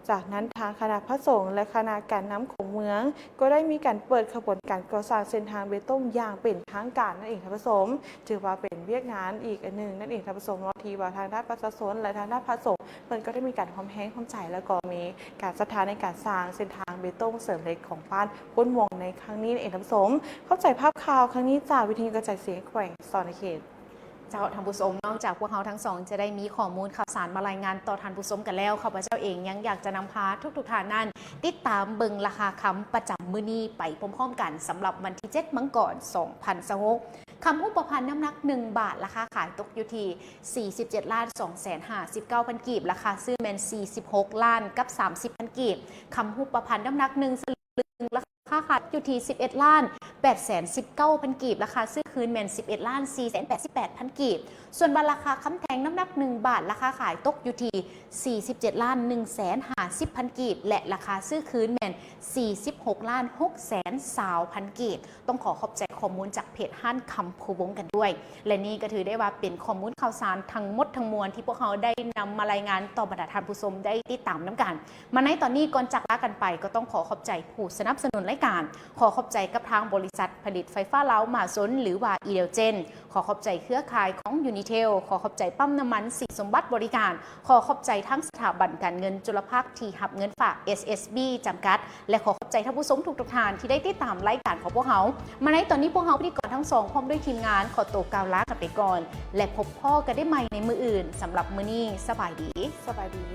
ຈາກນັ້ນທາງຄະນະພະສົງ ແລະ ຄະນະການນຳຂອງເມືອງ ກໍໄດ້ມີການເປີດຂະບວນການກໍ່ສ້າງເສັ້ນທາງເບຕົງຢ່າງເປັນທາງການນັ້ນເອງທ່ານຜູ້ຊົມ. ຖືວ່າເປັນວຽກງານອີກອັນໜຶ່ງນັ້ນເອງທ່ານຜູ້ຊົມເນາະ ທີ່ວ່າທາງດ້ານປະຊາຊົນ ແລະ ທາງດ້ານພະສົງ ເພິ່ນກໍໄດ້ມີການຮ່ວມແຮງຮ່ວມໃຈ ແລ້ວກໍມີການສັດທາໃນການສ້າງເສັ້ນທາງເບຕົງເສີມເຫຼັກຂອງບ້ານໂພນມ່ວງໃນຄັ້ງນີ້ນັ້ນເອງທ່ານຜູ້ຊົມ. ຂອບໃຈພາບຂ່າວຄັ້ງນີ້ຈາກວິທະຍຸກະຈາຍສຽງແຂວງສະຫວັນນະເຂດ. ເຈົ້າ ທ່ານຜູ້ຊົມ, ນອກຈາກພວກເຮົາທັງສອງຈະໄດ້ມີຂໍ້ມູນຂ່າວສານມາລາຍງານຕໍ່ທ່ານຜູ້ຊົມກັນແລ້ວ, ຂ້າພະເຈົ້າເອງຍັງຢາກຈະນຳພາທຸກໆທ່ານນັ້ນ ຕິດຕາມເບິ່ງລາຄາຄຳປະຈຳມື້ນີ້ໄປພ້ອມໆກັນ ສຳລັບວັນທີເຈັດ ມັງກອນ ສອງພັນຊາວຫົກ. ຄຳຮູບປະພັນນ້ຳໜັກໜຶ່ງບາດ ລາຄາຂາຍຕົກຢູ່ທີ່ສີ່ສິບເຈັດລ້ານສອງແສນຫ້າສິບເກົ້າພັນກີບ, ລາຄາຊື້ແມ່ນສີ່ສິບຫົກລ້ານກັບສາມສິບພັນກີບ. ຄຳຮູບປະພັນນ້ຳໜັກໜຶ່ງສະ ລຶງ ລາຄາຂາຍຢູ່ທີ່ສິບເອັດລ້ານແປດແສນສິບເກົ້າພັນກີບ, ລາຄາຊື້ຄືນແມ່ນສິບເອັດລ້ານສີ່ແສນແປດສິບແປດພັນກີບ. ສ່ວນວ່າລາຄາຄຳແທ່ງນ້ຳໜັກໜຶ່ງບາດ, ລາຄາຂາຍຕົກຢູ່ທີ່ສີ່ສິບເຈັດລ້ານໜຶ່ງແສນຫ້າສິບພັນກີບ ແລະ ລາຄາຊື້ຄືນແມ່ນສີ່ສິບຫົກລ້ານຫົກແສນຊາວພັນກີບ. ຕ້ອງຂໍຂອບໃຈຂໍ້ມູນຈາກເພຈຮ້ານຄຳພູວົງກັນດ້ວຍ. ແລະ ນີ້ກໍຖືໄດ້ວ່າເປັນຂໍ້ມູນຂ່າວສານທັງໝົດທັງມວນທີ່ພວກເຮົາໄດ້ນຳມາລາຍງານຕໍ່ບັນດາທ່ານຜູ້ຊົມໄດ້ຕິດຕາມນຳກັນ. ມາໃນຕອນນີ້ ກ່ອນຈາກລາກັນໄປ ກໍຕ້ອງຂໍຂອບໃຈຜູ້ສະໜັບສະໜູນລາຍການ, ຂໍຂອບໃຈກັບທາງບໍລິສັດຜະລິດໄຟຟ້າລາວມະຫາຊົນ ຫຼືວ່າ ອີເດວເຈນ, ຂໍຂອບໃຈເຄືອຂ່າຍຂອງ ຢູນີເທລ, ຂໍຂອບໃຈປ້ຳນ້ຳມັນສີສົມບັດບໍລິການ, ຂໍຂອບໃຈທາງສະຖາບັນການເງິນຈຸລະພາກທີ່ຮັບເງິນຝາກ ເອສເອສບີ ຈຳກັດ ແລະ ຂໍຂອບໃຈທ່ານຜູ້ຊົມທຸກໆທ່ານທີ່ໄດ້ຕິດຕາມລາຍການຂອງພວກເຮົາ. ມາໃນຕອນນີ້ ພວກເຮົາພິທີກອນທັງສອງ ພ້ອມດ້ວຍທີມງານ ຂໍໂຕກ່າວລາກັນໄປກ່ອນ ແລະ ພົບພໍ້ກັນໄດ້ໃໝ່ໃນມື້ອື່ນ. ສຳລັບມື້ນີ້ ສະບາຍດີ. ສະບາຍດີ.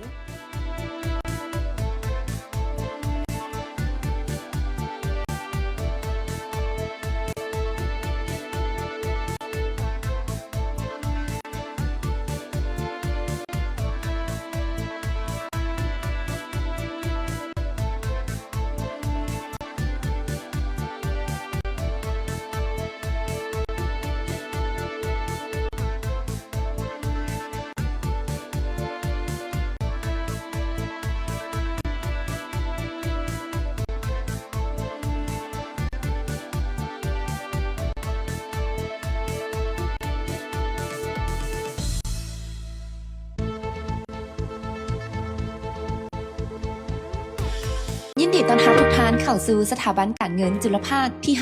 ຍິນດີຕ້ອນຮັບທຸກທ່ານເຂົ້າສູ່ສະຖາບັນການເງິນຈຸລະພາກທີ່